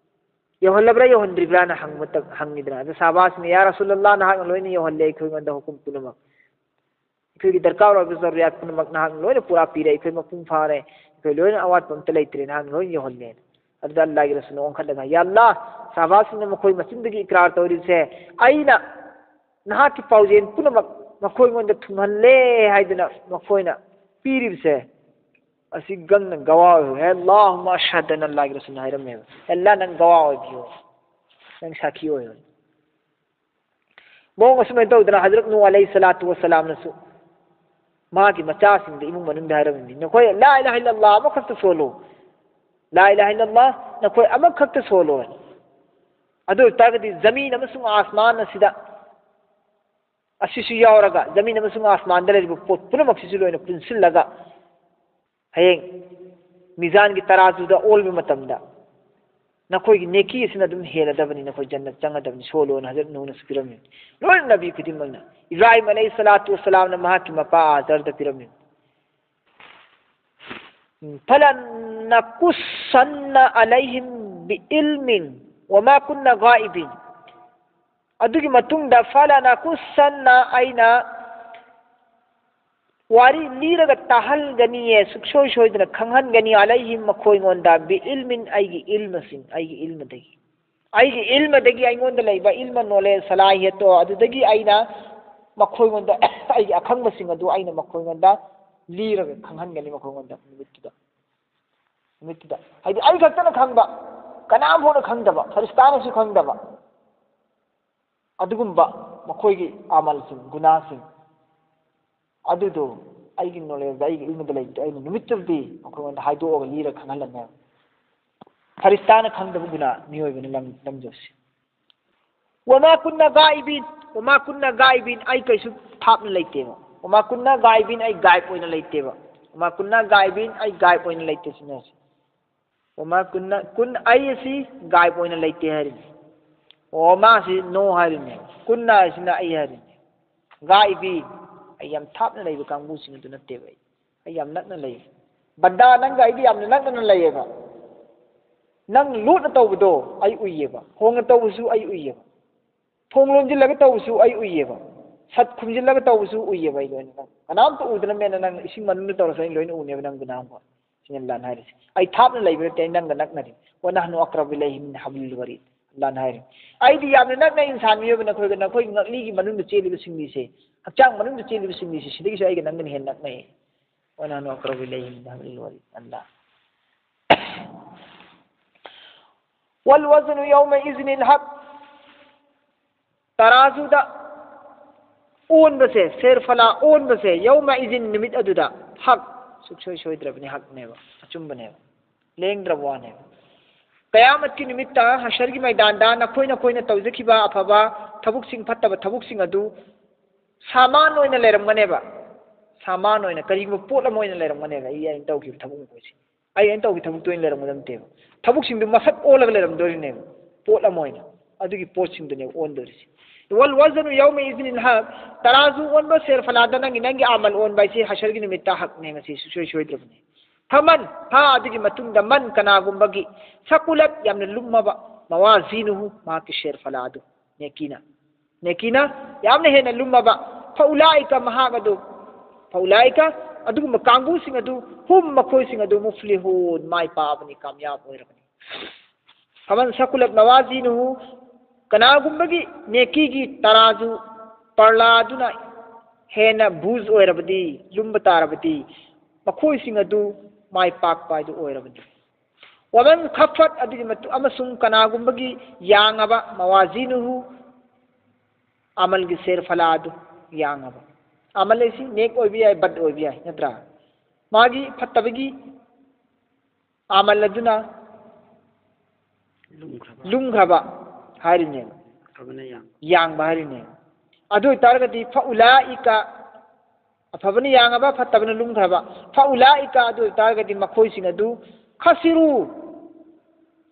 ꯌꯧꯍꯜꯂꯕ꯭ꯔꯥ ꯌꯧꯍꯟꯗ꯭ꯔꯤꯕ꯭ꯔꯥꯅ ꯍꯪꯕ ꯃꯇꯝ-, ꯍꯪꯉꯤꯗꯅ?" ꯑꯗ ꯁꯍꯥꯕꯥꯁꯤꯡꯅ, "ꯌꯥ ꯔꯁꯨꯂꯜꯂꯥꯍ, ꯅꯍꯥꯛꯅ ꯂꯣꯏꯅ ꯌꯧꯍꯜꯂꯦ ꯑꯩꯈꯣꯏꯉꯣꯟꯗ ꯍꯨꯀꯨꯝ ꯄꯨꯝꯅꯃꯛ꯫ ꯑꯩꯈꯣꯏꯒꯤ ꯗꯔꯀꯥꯔ ꯑꯣꯏꯕ ꯖꯔꯨꯔꯤꯌꯥꯠ ꯄꯨꯝꯅꯃꯛ ꯅꯍꯥꯛꯅ ꯂꯣꯏꯅ ꯄꯨꯔꯥ ꯄꯤꯔꯦ, ꯑꯩꯈꯣꯏ ꯃꯄꯨꯡ ꯐꯥꯔꯦ, ꯑꯩꯈꯣꯏ ꯂꯣꯏꯅ ꯑꯋꯥꯠꯄ ꯑꯝꯇ ꯂꯩꯇ꯭ꯔꯦ, ꯅꯍꯥꯛꯅ ꯂꯣꯏꯅ ꯌꯧꯍꯜꯂꯦꯅ꯫ ꯑꯗꯨꯗ ꯑꯜꯂꯥꯍꯒꯤ ꯔꯁꯨꯜꯅ ꯑꯣꯟꯈꯠꯂꯒ, "ꯌꯥ ꯑꯜꯂꯥꯍ, ꯁꯍꯥꯕꯥꯁꯤꯡꯅ ꯃꯈꯣꯏ ꯃꯆꯤꯟꯗꯒꯤ ꯏꯀ꯭ꯔꯥꯔ ꯇꯧꯔꯤꯕꯁꯦ, ꯑꯩꯅ ꯅꯍꯥꯛꯀꯤ ꯄꯥꯎꯖꯦꯜ ꯄꯨꯝꯅꯃꯛ ꯃꯈꯣꯏꯉꯣꯟꯗ ꯊꯨꯡꯍꯜꯂꯦ ꯍꯥꯏꯗꯨꯅ ꯃꯈꯣꯏꯅ ꯄꯤꯔꯤꯕꯁꯦ, ꯑꯁꯤ ꯒꯪꯅ ꯒꯋꯥ ꯑꯣꯏꯍꯧ꯫ ꯍꯦ ꯑꯜꯂꯥꯍꯨꯝꯃ ꯑꯁꯍꯗ" ꯑꯅ ꯑꯜꯂꯥꯍꯒꯤ ꯔꯁꯨꯜꯅ ꯍꯥꯏꯔꯝꯃꯦꯕ꯫ "ꯑꯦ ꯑꯜꯂꯥꯍ, ꯅꯪ ꯒꯋꯥ ꯑꯣꯏꯕꯤꯌꯣ, ꯅꯪ ꯁꯥꯈꯤ ꯑꯣꯏꯌꯣ"꯫ ꯃꯑꯣꯡ ꯑꯁꯨꯃꯥꯏꯅ ꯇꯧꯗꯅ ꯍꯖꯔꯠ ꯅꯨꯍ ꯑꯂꯩꯍꯤ ꯁꯂꯥꯇꯨ ꯋꯁꯁꯂꯥꯝꯅꯁꯨ ꯃꯥꯒꯤ ꯃꯆꯥꯁꯤꯡꯗ, ꯏꯃꯨꯡ ꯃꯅꯨꯡꯗ ꯍꯥꯏꯔꯝꯃꯤ, "ꯅꯈꯣꯏ ꯂꯥ ꯏꯂꯥꯍ ꯏꯜꯂꯜꯂꯥꯍ ꯑꯃꯈꯛꯇ ꯁꯣꯜꯂꯨ, ꯂꯥ ꯏꯂꯥꯍ ꯏꯜꯂꯜꯂꯥꯍ ꯅꯈꯣꯏ ꯑꯃꯈꯛꯇ ꯁꯣꯜꯂꯨ"꯫ ꯑꯗꯨ ꯑꯣꯏ ꯇꯥꯔꯒꯗꯤ ꯖꯃꯤꯟ ꯑꯃꯁꯨꯡ ꯑꯥꯁꯃꯥꯟ ꯑꯁꯤꯗ ꯑꯁꯤꯁꯨ ꯌꯥꯎꯔꯒ, ꯖꯃꯤꯟ ꯑꯃꯁꯨꯡ ꯑꯥꯁꯃꯥꯟꯗ ꯂꯩꯔꯤꯕ ꯄꯣꯠ ꯄꯨꯝꯅꯃꯛꯁꯤꯁꯨ ꯂꯣꯏꯅ ꯄꯨꯟꯁꯤꯜꯂꯒ, ꯍꯌꯦꯡ ꯃꯤꯖꯥꯟꯒꯤ ꯇꯔꯥꯖꯨꯗ ꯑꯣꯜꯕ ꯃꯇꯝꯗ ꯅꯈꯣꯏꯒꯤ ꯅꯦꯀꯤ ꯑꯁꯤꯅ ꯑꯗꯨꯝ ꯍꯦꯜꯂꯗꯕꯅꯤ, ꯅꯈꯣꯏ ꯖꯟꯅꯠ ꯆꯪꯒꯗꯕꯅꯤ, ꯁꯣꯜꯂꯣꯅ ꯍꯖꯔꯠ ꯅꯨꯍꯅꯁꯨ ꯄꯤꯔꯝꯃꯤ꯫ ꯂꯣꯏꯅ ꯅꯕꯤ ꯈꯨꯗꯤꯡꯃꯛꯅ, ꯏꯕ꯭ꯔꯥꯍꯤꯝ ꯑꯂꯩꯍꯤ ꯁꯂꯥꯇꯨ ꯋꯁꯁꯂꯥꯝꯅ ꯃꯍꯥꯛꯀꯤ ꯃꯄꯥ ꯑꯥꯖꯔꯗ ꯄꯤꯔꯝꯃꯤ꯫ "ꯐꯂꯅꯀꯨꯁꯁꯟꯅ ꯑꯂꯩꯍꯤꯝ ꯕꯤꯏꯜꯃꯤꯟ ꯋꯃꯥ ꯀꯨꯟꯅ ꯒꯥꯏꯕꯤꯟ"꯫ ꯑꯗꯨꯒꯤ ꯃꯇꯨꯡꯗ "ꯐꯂꯅꯀꯨꯁꯁꯟꯅ", ꯑꯩꯅ ꯋꯥꯔꯤ ꯂꯤꯔꯒ ꯇꯥꯍꯟꯒꯅꯤꯌꯦ, ꯁꯨꯛꯁꯣꯏ ꯁꯣꯏꯗꯅ ꯈꯪꯍꯟꯒꯅꯤ, "ꯑꯂꯩꯍꯤꯝ", ꯃꯈꯣꯏꯉꯣꯟꯗ, "ꯕꯤꯏꯜꯃꯤꯟ", ꯑꯩꯒꯤ ꯏꯜꯃꯁꯤꯡ, ꯑꯩꯒꯤ ꯏꯜꯃꯗꯒꯤ, ꯑꯩꯒꯤ ꯏꯜꯃꯗꯒꯤ, ꯑꯩꯉꯣꯟꯗ ꯂꯩꯕ ꯏꯜꯃ, ꯅꯣꯂꯦꯖ, ꯁꯂꯥꯍꯤꯌꯠꯇꯣ, ꯑꯗꯨꯗꯒꯤ ꯑꯩꯅ ꯃꯈꯣꯏꯉꯣꯟꯗ ꯑꯩꯒꯤ ꯑꯈꯪꯕꯁꯤꯡ ꯑꯗꯨ ꯑꯩꯅ ꯃꯈꯣꯏꯉꯣꯟꯗ ꯂꯤꯔꯒ ꯈꯪꯍꯟꯒꯅꯤ, ꯃꯈꯣꯏꯉꯣꯟꯗ ꯅꯨꯃꯤꯠꯇꯨꯗ꯫ ꯅꯨꯃꯤꯠꯇꯨꯗ꯫ ꯍꯥꯏꯗꯤ ꯑꯩ ꯈꯛꯇꯅ ꯈꯪꯕ, ꯀꯅꯥꯝ ꯐꯥꯎꯅ ꯈꯪꯗꯕ, ꯐꯔꯤꯁꯇꯥꯅꯁꯨ ꯈꯪꯗꯕ꯫ ꯑꯗꯨꯒꯨꯝꯕ ꯃꯈꯣꯏꯒꯤ ꯑꯃꯜꯁꯤꯡ, ꯒꯨꯅꯥꯁꯤꯡ ꯑꯗꯨꯗꯣ ꯑꯩꯒꯤ ꯅꯣꯂꯦꯖꯇ, ꯑꯩꯒꯤ ꯏꯜꯃꯗ ꯂꯩꯕꯗꯣ ꯑꯩꯅ ꯅꯨꯃꯤꯠꯇꯨꯗꯤ ꯃꯈꯣꯏꯉꯣꯟꯗ ꯍꯥꯏꯗꯣꯛꯑꯒ ꯂꯤꯔꯒ ꯈꯪꯍꯜꯂꯝꯃꯦꯕ꯫ ꯐꯔꯤꯁꯇꯥꯅ ꯈꯪꯗꯕ ꯒꯨꯅꯥ ꯃꯤꯑꯣꯏꯕꯅ ꯂꯝ-, ꯂꯝꯖꯧꯁꯤ꯫ "ꯋꯃꯥ ꯀꯨꯟꯅ ꯒꯥꯏꯕꯤꯟ", "ꯋꯃꯥ ꯀꯨꯟꯅ ꯒꯥꯏꯕꯤꯟ", ꯑꯩ ꯀꯩꯁꯨ ꯊꯥꯞꯅ ꯂꯩꯇꯦꯕ꯫ "ꯋꯃꯥ ꯀꯨꯟꯅ ꯒꯥꯏꯕꯤꯟ", ꯑꯩ ꯒꯥꯏꯕ ꯑꯣꯏꯅ ꯂꯩꯇꯦꯕ꯫ "ꯋꯃꯥ ꯀꯨꯟꯅ ꯒꯥꯏꯕꯤꯟ", ꯑꯩ ꯒꯥꯏꯕ ꯑꯣꯏꯅ ꯂꯩꯇꯦ ꯁꯤꯅꯦ꯫ "ꯋꯃꯥ ꯀꯨꯟꯅ", ꯀꯨꯟ ꯑꯩ ꯑꯁꯤ ꯒꯥꯏꯕ ꯑꯣꯏꯅ ꯂꯩꯇꯦ ꯍꯥꯏꯔꯤꯅꯤ꯫ "ꯋꯃꯥ" ꯑꯁꯤ "no" ꯍꯥꯏꯔꯤꯅꯦ꯫ "ꯀꯨꯟꯅ" ꯍꯥꯏꯁꯤꯅ "ꯑꯩ" ꯍꯥꯏꯔꯤꯅꯦ꯫ "ꯒꯥꯏꯕꯤꯟ", ꯑꯩ ꯌꯥꯝ ꯊꯥꯞꯅ ꯂꯩꯕ ꯀꯥꯡꯕꯨꯁꯤꯡ ꯑꯗꯨ ꯅꯠꯇꯦꯕ ꯑꯩ꯫ ꯑꯩ ꯌꯥꯝ ꯅꯛꯅ ꯂꯩ꯫ ꯕꯟꯗꯥ, ꯅꯪꯒ ꯑꯩꯒ ꯌꯥꯝꯅ ꯅꯛꯅꯅ ꯂꯩꯌꯦꯕ꯫ ꯅꯪ ꯂꯣꯠꯅ ꯇꯧꯕꯗꯣ ꯑꯩ ꯎꯏꯌꯦꯕ꯫ ꯐꯣꯡꯅ ꯇꯧꯕꯁꯨ ꯑꯩ ꯎꯏꯌꯦꯕ꯫ ꯊꯣꯡ ꯂꯣꯟꯁꯤꯜꯂꯒ ꯇꯧꯕꯁꯨ ꯑꯩ ꯎꯏꯌꯦꯕ꯫ ꯁꯠ ꯈꯨꯝꯖꯤꯜꯂꯒ ꯇꯧꯕꯁꯨ ꯎꯏꯌꯦꯕ ꯑꯩ ꯂꯣꯏꯅ꯫ ꯅꯪ ꯀꯅꯥꯝꯇ ꯎꯗꯅ ꯃꯦꯟꯅ ꯅꯪ ꯏꯁꯤꯡ ꯃꯅꯨꯡꯗ ꯇꯧꯔꯁꯨ ꯑꯩ ꯂꯣꯏꯅ ꯎꯅꯦꯕ ꯅꯪ ꯒꯨꯅꯥꯍ ꯑꯃ꯫ ꯁꯤꯅ ꯑꯜꯂꯥꯍꯅ ꯍꯥꯏꯔꯤꯁꯦ꯫ ꯑꯩ ꯊꯥꯞꯅ ꯂꯩꯕ ꯅꯠꯇꯦ, ꯑꯩ ꯅꯪꯒ ꯅꯛꯅꯔꯤ꯫ "ونحن أقرب إليه من حبل الوريد"꯫ ꯑꯜꯂꯥꯍꯅ ꯍꯥꯏꯔꯤ, "ꯑꯩꯗꯤ ꯌꯥꯝꯅ ꯅꯛꯅ ꯏꯟꯁꯥꯟ ꯃꯤꯑꯣꯏꯕ ꯅꯈꯣꯏꯒ, ꯅꯈꯣꯏꯒꯤ ꯉꯛꯂꯤꯒꯤ ꯃꯅꯨꯡꯗ ꯆꯦꯜꯂꯤꯕꯁꯤꯡꯁꯦ, ꯍꯛꯆꯥꯡ ꯃꯅꯨꯡꯗ ꯆꯦꯜꯂꯤꯕꯁꯤꯡꯁꯦ, ꯁꯤꯗꯒꯤꯁꯨ ꯑꯩꯒ ꯅꯪꯒꯅ ꯍꯦꯟꯅ ꯅꯛꯅꯩ꯫ ونحن أقرب إليه من حبل الوريد"꯫ ꯑꯜꯂꯥꯍ꯫ "والوزن يومئذ الحق"꯫ ꯇꯔꯥꯖꯨꯗ ꯑꯣꯟꯕꯁꯦ, ꯁꯦꯔꯐꯂꯥ ꯑꯣꯟꯕꯁꯦ, "يومئذ"꯫ ꯅꯨꯃꯤꯠ ꯑꯗꯨꯗ, "الحق"꯫ ꯁꯨꯛꯁꯣꯏ ꯁꯣꯏꯗ꯭ꯔꯕꯅꯤ, "حق"ꯅꯦꯕ, ꯑꯆꯨꯝꯕꯅꯦꯕ, ꯂꯦꯡꯗ꯭ꯔꯕ ꯋꯥꯅꯦꯕ꯫ ꯀꯌꯥꯃꯠꯀꯤ ꯅꯨꯃꯤꯠꯇ, ꯍꯁꯔꯒꯤ ꯃꯩꯗꯥꯟꯗ, ꯅꯈꯣꯏ ꯅꯈꯣꯏꯅ ꯇꯧꯖꯈꯤꯕ ꯑꯐꯕ ꯊꯕꯛꯁꯤꯡ, ꯐꯠꯇꯕ ꯊꯕꯛꯁꯤꯡ ꯑꯗꯨ ꯁꯥꯃꯥꯟ ꯑꯣꯏꯅ ꯂꯩꯔꯝꯒꯅꯦꯕ꯫ ꯁꯥꯃꯥꯟ ꯑꯣꯏꯅ, ꯀꯔꯤꯒꯨꯝꯕ ꯄꯣꯠ ꯑꯃ ꯑꯣꯏꯅ ꯂꯩꯔꯝꯒꯅꯦꯕ꯫ ꯑꯩ ꯑꯩꯅ ꯇꯧꯈꯤꯕ ꯊꯕꯛ ꯃꯈꯩꯁꯦ, ꯑꯩ ꯑꯩꯅ ꯇꯧꯈꯤꯕ ꯊꯕꯛꯇꯣ ꯑꯣꯏꯅ ꯂꯩꯔꯝꯒꯗꯕ ꯅꯠꯇꯦꯕ꯫ ꯊꯕꯛꯁꯤꯡꯗꯨ ꯃꯁꯛ ꯑꯣꯜꯂꯒ ꯂꯩꯔꯝꯗꯣꯔꯤꯅꯦꯕ, ꯄꯣꯠ ꯑꯃ ꯑꯣꯏꯅ꯫ ꯑꯗꯨꯒꯤ ꯄꯣꯠꯁꯤꯡꯗꯨꯅꯦꯕ ꯑꯣꯟꯗꯣꯔꯤꯁꯦ꯫ "والوزن يومئذ الحق"꯫ ꯇꯔꯥꯖꯨ ꯑꯣꯟꯕ, ꯁꯦꯔꯐꯂꯥꯗ ꯅꯪꯒꯤ, ꯅꯪꯒꯤ ꯑꯃꯜ ꯑꯣꯟꯕ ꯍꯥꯏꯁꯦ ꯍꯁꯔꯒꯤ ꯅꯨꯃꯤꯠꯇ ꯍꯛꯅꯦ, ꯉꯁꯤ ꯁꯨꯡꯁꯣꯏ ꯁꯣꯏꯗ꯭ꯔꯕꯅꯦ꯫ "فمن"꯫ ꯐ ꯑꯗꯨꯒꯤ ꯃꯇꯨꯡꯗ, "من"꯫ ꯀꯅꯥꯒꯨꯝꯕꯒꯤ, "ثقلت"꯫ ꯌꯥꯝꯅ ꯂꯨꯝꯃꯕ, "موازينه"꯫ ꯃꯍꯥꯛꯀꯤ ꯁꯦꯔꯐꯂꯥꯗꯨ, ꯅꯦꯀꯤꯅ, ꯅꯦꯀꯤꯅ ꯌꯥꯝꯅ ꯍꯦꯟꯅ ꯂꯨꯝꯃꯕ, "فأولئك"꯫ ꯃꯍꯥꯛ ꯑꯗꯨ, "فأولئك"꯫ ꯑꯗꯨꯒꯨꯝꯕ ꯀꯥꯡꯕꯨꯁꯤꯡ ꯑꯗꯨ, "هم"꯫ ꯃꯈꯣꯏꯁꯤꯡ ꯑꯗꯨ, "المفلحون"꯫ ꯃꯥꯏ ꯄꯥꯛꯑꯕꯅꯤ, ꯀꯥꯃꯌꯥꯕ ꯑꯣꯏꯔꯕꯅꯤ꯫ "فمن ثقلت موازينه"꯫ ꯀꯅꯥꯒꯨꯝꯕꯒꯤ ꯅꯦꯀꯤꯒꯤ ꯇꯔꯥꯖꯨ, ꯄꯔꯂꯥꯗꯨꯅ ꯍꯦꯟꯅ ꯕꯨꯖ ꯑꯣꯏꯔꯕꯗꯤ, ꯂꯨꯝꯕ ꯇꯥꯔꯕꯗꯤ, ꯃꯈꯣꯏꯁꯤꯡ ꯑꯗꯨ ꯃꯥꯏ ꯄꯥꯛꯄ ꯍꯥꯏꯗꯨ ꯑꯣꯏꯔꯕꯅꯤ꯫ "ومن خفت"꯫ ꯑꯗꯨꯒꯤ ꯃꯇꯨꯡ, ꯑꯃꯁꯨꯡ ꯀꯅꯥꯒꯨꯝꯕꯒꯤ ꯌꯥꯡꯉꯕ, "موازينه"꯫ ꯑꯃꯜꯒꯤ ꯁꯦꯔꯐꯂꯥ ꯑꯗꯨ ꯌꯥꯡꯉꯕ꯫ ꯑꯃꯜ ꯍꯥꯏꯁꯤ ꯅꯦꯛ ꯑꯣꯏꯕ ꯌꯥꯏ, ꯕꯗ ꯑꯣꯏꯕ ꯌꯥꯏ, ꯅꯠꯇ꯭ꯔꯥ? ꯃꯥꯒꯤ ꯐꯠꯇꯕꯒꯤ ꯑꯃꯜ ꯑꯗꯨꯅ ꯂꯨꯝꯈ꯭ꯔꯕ꯫ ꯂꯨꯝꯈ꯭ꯔꯕ ꯍꯥꯏꯔꯤꯅꯦꯕ꯫ ꯑꯐꯕꯅ ꯌꯥꯡꯕ꯫ ꯌꯥꯡꯕ ꯍꯥꯏꯔꯤꯅꯦꯕ꯫ ꯑꯗꯨ ꯑꯣꯏꯇꯥꯔꯒꯗꯤ "فأولئك"꯫ ꯑꯐꯕꯅ ꯌꯥꯡꯉꯕ, ꯐꯠꯇꯕꯅ ꯂꯨꯝꯈ꯭ꯔꯕ꯫ "فأولئك"꯫ ꯑꯗꯨ ꯑꯣꯏꯇꯥꯔꯒꯗꯤ ꯃꯈꯣꯏꯁꯤꯡ ꯑꯗꯨ "خسروا"꯫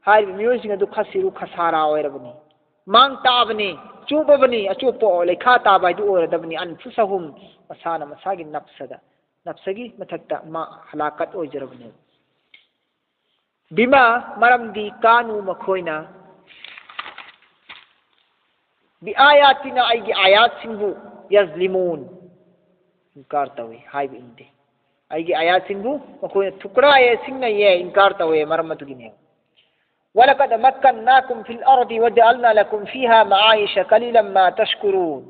ꯍꯥꯏꯔꯤꯕ ꯃꯤꯑꯣꯏꯁꯤꯡ ꯑꯗꯨ "خسروا"꯫ ꯈꯁꯥꯔꯥ ꯑꯣꯏꯔꯕꯅꯤ꯫ ꯃꯥꯡ ꯇꯥꯕꯅꯤ, ꯆꯣꯞꯄꯕꯅꯤ, ꯑꯆꯣꯞꯄ ꯂꯩꯈꯥ ꯇꯥꯕ ꯍꯥꯏꯗꯨ ꯑꯣꯏꯔꯗꯕꯅꯤ꯫ "أنفسهم"꯫ ꯃꯁꯥꯅ ꯃꯁꯥꯒꯤ ꯅꯞꯁꯗ, ꯅꯞꯁꯒꯤ ꯃꯊꯛꯇ ꯃꯥ ꯍꯂꯥꯀꯠ ꯑꯣꯏꯖꯔꯕꯅꯦꯕ꯫ "بما"꯫ ꯃꯔꯝꯗꯤ "كانوا"꯫ ꯃꯈꯣꯏꯅ "بآياتنا"꯫ ꯑꯩꯒꯤ ꯑꯥꯌꯥꯠꯁꯤꯡꯕꯨ ꯌꯖꯂꯤꯃꯨꯟ, ꯏꯟꯀꯥꯔ ꯇꯧꯏ, ꯍꯥꯏꯕ ꯏꯟꯗꯦ꯫ ꯑꯩꯒꯤ ꯑꯥꯌꯥꯠꯁꯤꯡꯕꯨ ꯃꯈꯣꯏꯅ ꯊꯨꯀ꯭ꯔꯥꯏꯌꯦ, ꯁꯤꯡꯅꯩꯌꯦ, ꯏꯟꯀꯥꯔ ꯇꯧꯋꯦ, ꯃꯔꯝ ꯑꯗꯨꯒꯤꯅꯦ꯫ ولقد مكناكم في الأرض وجعلنا لكم فيها معايش قليلا ما تشكرون.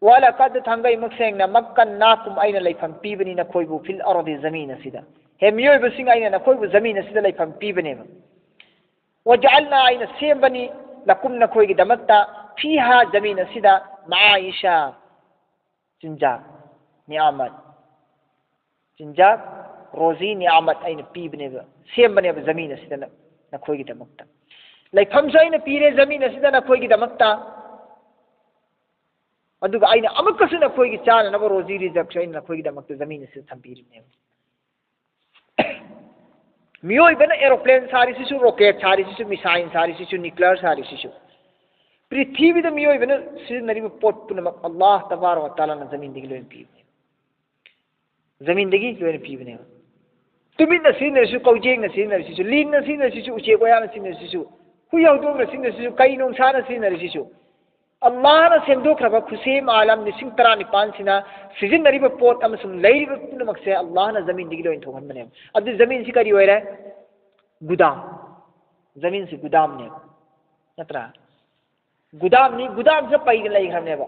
ولقد, ꯊꯥꯡꯒꯩ ꯃꯛꯁꯦꯡꯅ, مكناكم, ꯑꯩꯅ ꯂꯩꯐꯝ ꯄꯤꯕꯅꯤ ꯅꯈꯣꯏꯕꯨ, في الأرض, ꯖꯃꯤꯟ ꯑꯁꯤꯗ꯫ ꯍꯦ ꯃꯤꯑꯣꯏꯕꯁꯤꯡ, ꯑꯩꯅ ꯅꯈꯣꯏꯕꯨ ꯖꯃꯤꯟ ꯑꯁꯤꯗ ꯂꯩꯐꯝ ꯄꯤꯕꯅꯦꯕ꯫ وجعلنا, ꯑꯩꯅ ꯁꯦꯝꯕꯅꯤ, لكم, ꯅꯈꯣꯏꯒꯤꯗꯃꯛꯇ, فيها, ꯖꯃꯤꯟ ꯑꯁꯤꯗ, معايش, ꯆꯤꯟꯖꯥꯛ, نعمة, ꯆꯤꯟꯖꯥꯛ, روزی نعمة ꯑꯩꯅ ꯄꯤꯕꯅꯦꯕ, ꯁꯦꯝꯕꯅꯦꯕ ꯖꯃꯤꯟ ꯑꯁꯤꯗ ꯅ-, ꯅꯈꯣꯏꯒꯤꯗꯃꯛꯇ꯫ ꯂꯩꯐꯝꯁꯨ ꯑꯩꯅ ꯄꯤꯔꯦ ꯖꯃꯤꯟ ꯑꯁꯤꯗ ꯅꯈꯣꯏꯒꯤꯗꯃꯛꯇ꯫ ꯑꯗꯨꯒ ꯑꯩꯅ ꯑꯃꯨꯛꯀꯁꯨ ꯅꯈꯣꯏꯒꯤ ꯆꯥꯅꯅꯕ روزی رزقꯁꯨ ꯑꯩꯅ ꯅꯈꯣꯏꯒꯤꯗꯃꯛꯇ ꯖꯃꯤꯟ ꯑꯁꯤꯗ ꯊꯝꯕꯤꯔꯤꯕꯅꯦꯕ꯫ ꯃꯤꯑꯣꯏꯕꯅ aeroplane ꯁꯥꯔꯤꯁꯤꯁꯨ, rocket ꯁꯥꯔꯤꯁꯤꯁꯨ, missile ꯁꯥꯔꯤꯁꯤꯁꯨ, nuclear ꯁꯥꯔꯤꯁꯤꯁꯨ, ꯄ꯭ꯔꯤꯊꯤꯕꯤꯗ ꯃꯤꯑꯣꯏꯕꯅ ꯁꯤꯖꯤꯟꯅꯔꯤꯕ ꯄꯣꯠ ꯄꯨꯝꯅꯃꯛ ꯑꯜꯂꯥꯍ ꯇꯕꯥꯔꯛ ꯋ ꯇꯥꯂꯥꯅ ꯖꯃꯤꯟꯗꯒꯤ ꯂꯣꯏꯅ ꯄꯤꯕꯅꯦ꯫ ꯖꯃꯤꯟꯗꯒꯤ ꯂꯣꯏꯅ ꯄꯤꯕꯅꯦꯕ꯫ ꯇꯨꯃꯤꯠꯅ ꯁꯤꯖꯤꯟꯅꯔꯤꯁꯨ, ꯀꯧꯖꯦꯡꯅ ꯁꯤꯖꯤꯟꯅꯔꯤꯁꯤꯁꯨ, ꯂꯤꯟꯅ ꯁꯤꯖꯤꯟꯅꯔꯤꯁꯤꯁꯨ, ꯎꯆꯦꯛ ꯋꯥꯌꯥꯅ ꯁꯤꯖꯤꯟꯅꯔꯤꯁꯤꯁꯨ, ꯍꯨꯏ ꯍꯧꯗꯣꯡꯅ ꯁꯤꯖꯤꯟꯅꯔꯤꯁꯤꯁꯨ, ꯀꯩ ꯅꯣꯡꯁꯥꯅ ꯁꯤꯖꯤꯟꯅꯔꯤꯁꯤꯁꯨ, ꯑꯜꯂꯥꯍꯅ ꯁꯦꯝꯗꯣꯛꯈ꯭ꯔꯕ ꯈꯨꯠꯁꯦꯝ ꯑꯥꯂꯝ ꯂꯤꯁꯤꯡ ꯇꯔꯥꯅꯤꯄꯥꯟꯁꯤꯅ ꯁꯤꯖꯤꯟꯅꯔꯤꯕ ꯄꯣꯠ ꯑꯃꯁꯨꯡ ꯂꯩꯔꯤꯕ ꯄꯨꯝꯅꯃꯛꯁꯦ ꯑꯜꯂꯥꯍꯅ ꯖꯃꯤꯟꯗꯒꯤ ꯂꯣꯏꯅ ꯊꯣꯛꯍꯟꯕꯅꯦꯕ꯫ ꯑꯗꯨ ꯖꯃꯤꯟꯁꯤ ꯀꯔꯤ ꯑꯣꯏꯔꯦ? ꯒꯨꯗꯥꯝ꯫ ꯖꯃꯤꯟꯁꯤ ꯒꯨꯗꯥꯝꯅꯦꯕ, ꯅꯠꯇ꯭ꯔꯥ? ꯒꯨꯗꯥꯝꯅꯤ, ꯒꯨꯗꯥꯝꯁꯤꯗ ꯄꯩꯅ ꯂꯩꯈ꯭ꯔꯕꯅꯦꯕ꯫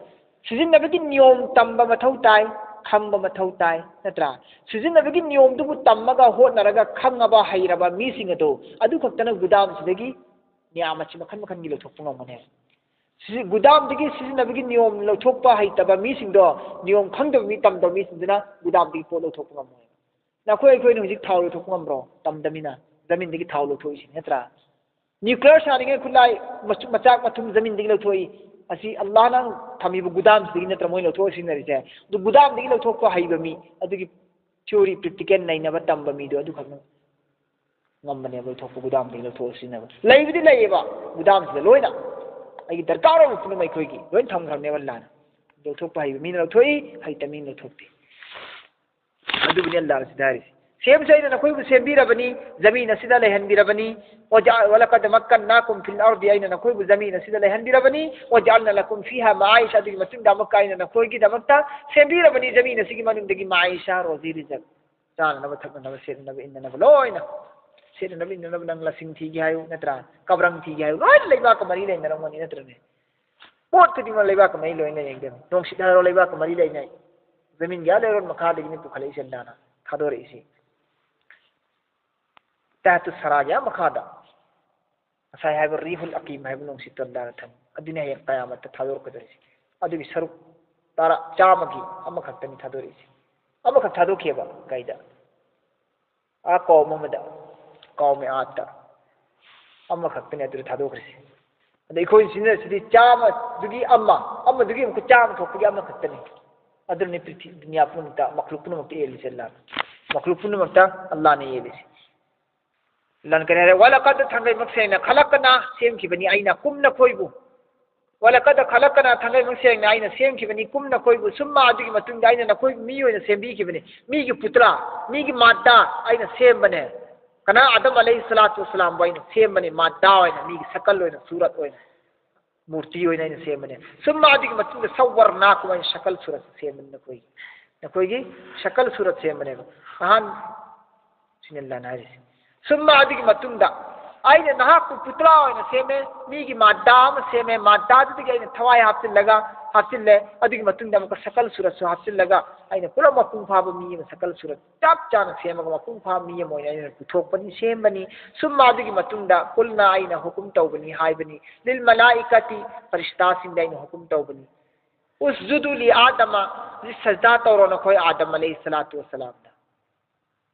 ꯁꯤꯖꯤꯟꯅꯕꯒꯤ ꯅꯤꯌꯣꯝ ꯇꯝꯕ ꯃꯊꯧ ꯇꯥꯏ, ꯈꯪꯕ ꯃꯊꯧ ꯇꯥꯏ, ꯅꯠꯇ꯭ꯔꯥ? ꯁꯤꯖꯤꯟꯅꯕꯒꯤ ꯅꯤꯌꯣꯝꯗꯨꯕꯨ ꯇꯝꯃꯒ ꯍꯣꯠꯅꯔꯒ ꯈꯪꯉꯕ ꯍꯩꯔꯕ ꯃꯤꯁꯤꯡ ꯑꯗꯨ, ꯑꯗꯨ ꯈꯛꯇꯅ ꯒꯨꯗꯥꯝꯁꯤꯗꯒꯤ ꯅꯤꯌꯥꯃꯠꯁꯤ ꯃꯈꯟ ꯃꯈꯟꯒꯤ ꯂꯧꯊꯣꯛꯄ ꯉꯝꯒꯅꯦꯕ꯫ ꯁꯤꯖꯤ-, ꯒꯨꯗꯥꯝꯗꯒꯤ ꯁꯤꯖꯤꯟꯅꯕꯒꯤ ꯅꯤꯌꯣꯝ ꯂꯧꯊꯣꯛꯄ ꯍꯩꯇꯕ ꯃꯤꯁꯤꯡꯗꯣ, ꯅꯤꯌꯣꯝ ꯈꯪꯗꯕ ꯃꯤ, ꯇꯝꯗꯕ ꯃꯤꯁꯤꯡꯗꯨꯅ ꯒꯨꯗꯥꯝꯗꯒꯤ ꯄꯣꯠ ꯂꯧꯊꯣꯛꯄ ꯉꯝꯃꯣꯏ꯫ ꯅꯈꯣꯏ ꯑꯩꯈꯣꯏꯅ ꯍꯧꯖꯤꯛ ꯊꯥꯎ ꯂꯧꯊꯣꯛꯄ ꯉꯝꯕ꯭ꯔꯣ? ꯇꯝꯗꯃꯤꯅ꯫ ꯖꯃꯤꯟꯗꯒꯤ ꯊꯥꯎ ꯂꯧꯊꯣꯛꯏꯁꯤꯅꯤ, ꯅꯠꯇ꯭ꯔꯥ? Nuclear ꯁꯥꯅꯤꯡꯉꯥꯏ ꯈꯨꯠꯂꯥꯏ ꯃꯆꯨ-, ꯃꯆꯥꯛ ꯃꯊꯨꯝ ꯖꯃꯤꯟꯗꯒꯤ ꯂꯧꯊꯣꯛꯏ꯫ ꯑꯁꯤ ꯑꯜꯂꯥꯍꯅ ꯊꯝꯃꯤꯕ ꯒꯨꯗꯥꯝꯁꯤꯗꯒꯤ ꯅꯠꯇ꯭ꯔꯥ ꯃꯣꯏ ꯂꯧꯊꯣꯛꯑ ꯁꯤꯖꯤꯟꯅꯔꯤꯁꯦ? ꯑꯗꯨ ꯒꯨꯗꯥꯝꯗꯒꯤ ꯂꯧꯊꯣꯛꯄ ꯍꯩꯕ ꯃꯤ, ꯑꯗꯨꯒꯤ theory, practical ꯅꯩꯅꯕ ꯇꯝꯕ ꯃꯤꯗꯣ ꯑꯗꯨꯈꯛꯅ ꯉꯝꯕꯅꯦꯕ ꯂꯧꯊꯣꯛꯄ, ꯒꯨꯗꯥꯝꯗꯒꯤ ꯂꯧꯊꯣꯛꯑ ꯁꯤꯖꯤꯟꯅꯕ꯫ ꯂꯩꯕꯨꯗꯤ ꯂꯩꯌꯦꯕ ꯒꯨꯗꯥꯝꯁꯤꯗ ꯂꯣꯏꯅ, ꯑꯩꯒꯤ ꯗꯔꯀꯥꯔ ꯑꯣꯏꯕ ꯄꯨꯝꯅꯃꯛ ꯑꯩꯈꯣꯏꯒꯤ ꯂꯣꯏꯅ ꯊꯝꯈ꯭ꯔꯕꯅꯦꯕ ꯑꯜꯂꯥꯍꯅ꯫ ꯂꯧꯊꯣꯛꯄ ꯍꯩꯕ ꯃꯤꯅ ꯂꯧꯊꯣꯛꯏ, ꯍꯩꯇ ꯃꯤꯅ ꯂꯧꯊꯣꯛꯇꯦ꯫ ꯑꯗꯨꯕꯨꯅꯤ ꯑꯜꯂꯥꯍꯅ ꯁꯤꯗ ꯍꯥꯏꯔꯤꯁꯦ꯫ ꯁꯦꯝꯁꯨ ꯑꯩꯅ ꯅꯈꯣꯏꯕꯨ ꯁꯦꯝꯕꯤꯔꯕꯅꯤ, ꯖꯃꯤꯟ ꯑꯁꯤꯗ ꯂꯩꯍꯟꯕꯤꯔꯕꯅꯤ꯫ وجع-، ولقد مكناكم في الأرض, ꯑꯩꯅ ꯅꯈꯣꯏꯕꯨ ꯖꯃꯤꯟ ꯑꯁꯤꯗ ꯂꯩꯍꯟꯕꯤꯔꯕꯅꯤ꯫ وجعلنا لكم فيها معايشة, ꯑꯗꯨꯒꯤ ꯃꯇꯨꯡꯗ ꯑꯃꯨꯛꯀ ꯑꯩꯅ ꯅꯈꯣꯏꯒꯤꯗꯃꯛꯇ ꯁꯦꯝꯕꯤꯔꯕꯅꯤ ꯖꯃꯤꯟ ꯑꯁꯤꯒꯤ ꯃꯅꯨꯡꯗꯒꯤ معايشة, ꯔꯣꯖꯤ ꯔꯤꯖꯛ, ꯆꯥꯅꯅꯕ, ꯊꯛꯅꯅꯕ, ꯁꯦꯠꯅꯅꯕ, ꯏꯟꯅꯅꯕ ꯂꯣꯏꯅ꯫ ꯁꯦꯠꯅꯅꯕ, ꯏꯟꯅꯅꯕ, ꯅꯪ ꯂꯁꯤꯡ ꯊꯤꯒꯦ ꯍꯥꯏꯌꯨ, ꯅꯠꯇ꯭ꯔꯥ? ꯀꯕ꯭ꯔꯪ ꯊꯤꯒꯦ ꯍꯥꯏꯌꯨ, ꯂꯣꯏꯅ ꯂꯩꯕꯥꯛꯀ ꯃꯔꯤ ꯂꯩꯅꯔꯝꯒꯅꯤ, ꯅꯠꯇ꯭ꯔꯅꯦ? ꯄꯣꯠ ꯈꯨꯗꯤꯡꯃꯛ ꯂꯩꯕꯥꯛꯀ ꯃꯔꯤ ꯂꯣꯏꯅ ꯂꯩꯅꯩ꯫ ꯅꯨꯡꯁꯤꯠ ꯍꯥꯏꯔꯣ, ꯂꯩꯕꯥꯛꯀ ꯃꯔꯤ ꯂꯩꯅꯩ꯫ ꯖꯃꯤꯟꯒꯤ ꯑꯥ ꯂꯩꯔꯣꯟ ꯃꯈꯥꯗꯒꯤꯅꯤ ꯄꯨꯈꯠꯂꯛꯏꯁꯦ ꯑꯜꯂꯥꯅ ꯊꯥꯗꯣꯔꯛꯏꯁꯤ꯫ ꯇꯍꯇꯨ ꯁꯔꯥꯒꯤ ꯑꯥ ꯃꯈꯥꯗ ꯉꯁꯥꯏ ꯍꯥꯏꯕ ꯔꯤꯍꯨꯜ ꯑꯀꯤꯝ ꯍꯥꯏꯕ ꯅꯨꯡꯁꯤꯠꯇꯣ ꯑꯜꯂꯥꯅ ꯊꯝꯃꯤ꯫ ꯑꯗꯨꯅꯤ ꯍꯌꯦꯡ ꯀꯌꯥꯃꯠꯇ ꯊꯥꯗꯣꯔꯛꯀꯗꯧꯔꯤꯁꯤ꯫ ꯑꯗꯨꯒꯤ ꯁꯔꯨꯛ ꯇꯔꯥ, ꯆꯥꯝꯃꯒꯤ ꯑꯃꯈꯛꯇꯅꯤ ꯊꯥꯗꯣꯔꯛꯏꯁꯤ꯫ ꯑꯃꯈꯛ ꯊꯥꯗꯣꯛꯈꯤꯑꯕ ꯀꯩꯗ? ꯑꯥ ꯀꯧꯝ ꯑꯃꯗ, ꯀꯧꯃꯦ ꯑꯥꯗ ꯑꯃꯈꯛꯇꯅꯤ ꯑꯗꯨꯗ ꯊꯥꯗꯣꯛꯈ꯭ꯔꯤꯁꯤ꯫ ꯑꯗ ꯑꯩꯈꯣꯏ ꯁꯤꯖꯤꯟꯅꯔꯤꯁꯤꯗꯤ ꯆꯥꯝꯃꯗꯨꯒꯤ ꯑꯃ, ꯑꯃꯗꯨꯒꯤ ꯑꯃꯨꯛꯀ ꯆꯥꯝꯃ ꯊꯣꯛꯄꯒꯤ ꯑꯃꯈꯛꯇꯅꯤ꯫ ꯑꯗꯨꯅꯤ ꯄ꯭ꯔꯤꯊꯤ-, ꯗꯨꯅꯤꯌꯥ ꯄꯨꯝꯅꯃꯛꯇ, ꯃꯈꯂꯨꯛ ꯄꯨꯝꯅꯃꯛꯇ ꯑꯦꯜꯂꯤꯁꯦ ꯑꯜꯂꯥꯅ꯫ ꯃꯈꯂꯨꯛ ꯄꯨꯝꯅꯃꯛꯇ ꯑꯜꯂꯥꯅ ꯑꯦꯜꯂꯤꯁꯦ꯫ ꯑꯜꯂꯥꯅ ꯀꯔꯤ ꯍꯥꯏꯔꯦ? ولقد, ꯊꯥꯡꯒꯩꯃꯛ ꯁꯦꯡꯅ, خلقنا, ꯁꯦꯝꯈꯤꯕꯅꯤ ꯑꯩꯅ, ꯀꯨꯝ, ꯅꯈꯣꯏꯕꯨ꯫ ولقد خلقنا, ꯊꯥꯡꯒꯩꯃꯛ ꯁꯦꯡꯅ ꯑꯩꯅ ꯁꯦꯝꯈꯤꯕꯅꯤ, ꯀꯨꯝ, ꯅꯈꯣꯏꯕꯨ, ثم, ꯑꯗꯨꯒꯤ ꯃꯇꯨꯡꯗ ꯑꯩꯅ ꯅꯈꯣꯏꯕꯨ ꯃꯤ ꯑꯣꯏꯅ ꯁꯦꯝꯕꯤꯈꯤꯕꯅꯤ꯫ ꯃꯤꯒꯤ ꯄꯨꯇ꯭ꯔꯥ, ꯃꯤꯒꯤ ꯃꯥꯗꯥ ꯑꯩꯅ ꯁꯦꯝꯕꯅꯦ꯫ ꯀꯅꯥ? ꯑꯥꯗꯝ ꯑꯂꯩꯍꯤ ꯁꯂꯥꯇꯨ ꯋꯁꯂꯥꯝꯕꯨ ꯑꯩꯅ ꯁꯦꯝꯕꯅꯤ, ꯃꯥꯗꯥ ꯑꯣꯏꯅ, ꯃꯤꯒꯤ ꯁꯀꯜ ꯑꯣꯏꯅ, ꯁꯨꯔꯠ ꯑꯣꯏꯅ, ꯃꯨꯔꯇꯤ ꯑꯣꯏꯅ ꯑꯩꯅ ꯁꯦꯝꯕꯅꯦ꯫ ثم, ꯑꯗꯨꯒꯤ ꯃꯇꯨꯡꯗ, صورناكم, ꯑꯩꯅ ꯁꯀꯜ ꯁꯨꯔꯠ ꯁꯦꯝꯕꯅꯤ ꯅꯈꯣꯏꯒꯤ꯫ ꯅꯈꯣꯏꯒꯤ ꯁꯀꯜ ꯁꯨꯔꯠ ꯁꯦꯝꯕꯅꯦꯕ꯫ ꯑꯍꯥꯟ-, ꯁꯤꯅꯤ ꯑꯜꯂꯥꯅ ꯍꯥꯏꯔꯤꯁꯦ꯫ ثم, ꯑꯗꯨꯒꯤ ꯃꯇꯨꯡꯗ ꯑꯩꯅ ꯅꯍꯥꯛꯄꯨ ꯄꯨꯇ꯭ꯔꯥ ꯑꯣꯏꯅ ꯁꯦꯝꯃꯦ, ꯃꯤꯒꯤ ꯃꯥꯗꯥ ꯑꯃ ꯁꯦꯝꯃꯦ, ꯃꯥꯗꯥꯗꯨꯗꯒꯤ ꯑꯩꯅ ꯊꯋꯥꯏ ꯍꯥꯞꯆꯤꯜꯂꯒ, ꯍꯥꯞꯆꯤꯜꯂꯦ, ꯑꯗꯨꯒꯤ ꯃꯇꯨꯡꯗ ꯑꯃꯨꯛꯀ ꯁꯀꯜ ꯁꯨꯔꯠꯁꯨ ꯍꯥꯞꯆꯤꯜꯂꯒ ꯑꯩꯅ ꯄꯨꯂꯞ ꯃꯄꯨꯡ ꯐꯥꯕ ꯃꯤ ꯑꯃ ꯁꯀꯜ ꯁꯨꯔꯠ ꯆꯞ ꯆꯥꯅ ꯁꯦꯝꯃꯒ ꯃꯄꯨꯡ ꯐꯥꯕ ꯃꯤ ꯑꯃ ꯑꯣꯏꯅ ꯑꯩꯅ ꯄꯨꯊꯣꯛꯄꯅꯤ, ꯁꯦꯝꯕꯅꯤ꯫ ثم, ꯑꯗꯨꯒꯤ ꯃꯇꯨꯡꯗ, قلنا, ꯑꯩꯅ ꯍꯨꯀꯨꯝ ꯇꯧꯕꯅꯤ, ꯍꯥꯏꯕꯅꯤ, للملائكة, ꯐꯔꯤꯁꯇꯥꯁꯤꯡꯗ ꯑꯩꯅ ꯍꯨꯀꯨꯝ ꯇꯧꯕꯅꯤ, اسجدوا لآدم, ꯁꯖꯗꯥ ꯇꯧꯔꯣ ꯅꯈꯣꯏ ꯑꯥꯗꯝ ꯑꯂꯩꯍꯤ ꯁꯂꯥꯇꯨ ꯋꯁꯂꯥꯝꯗ꯫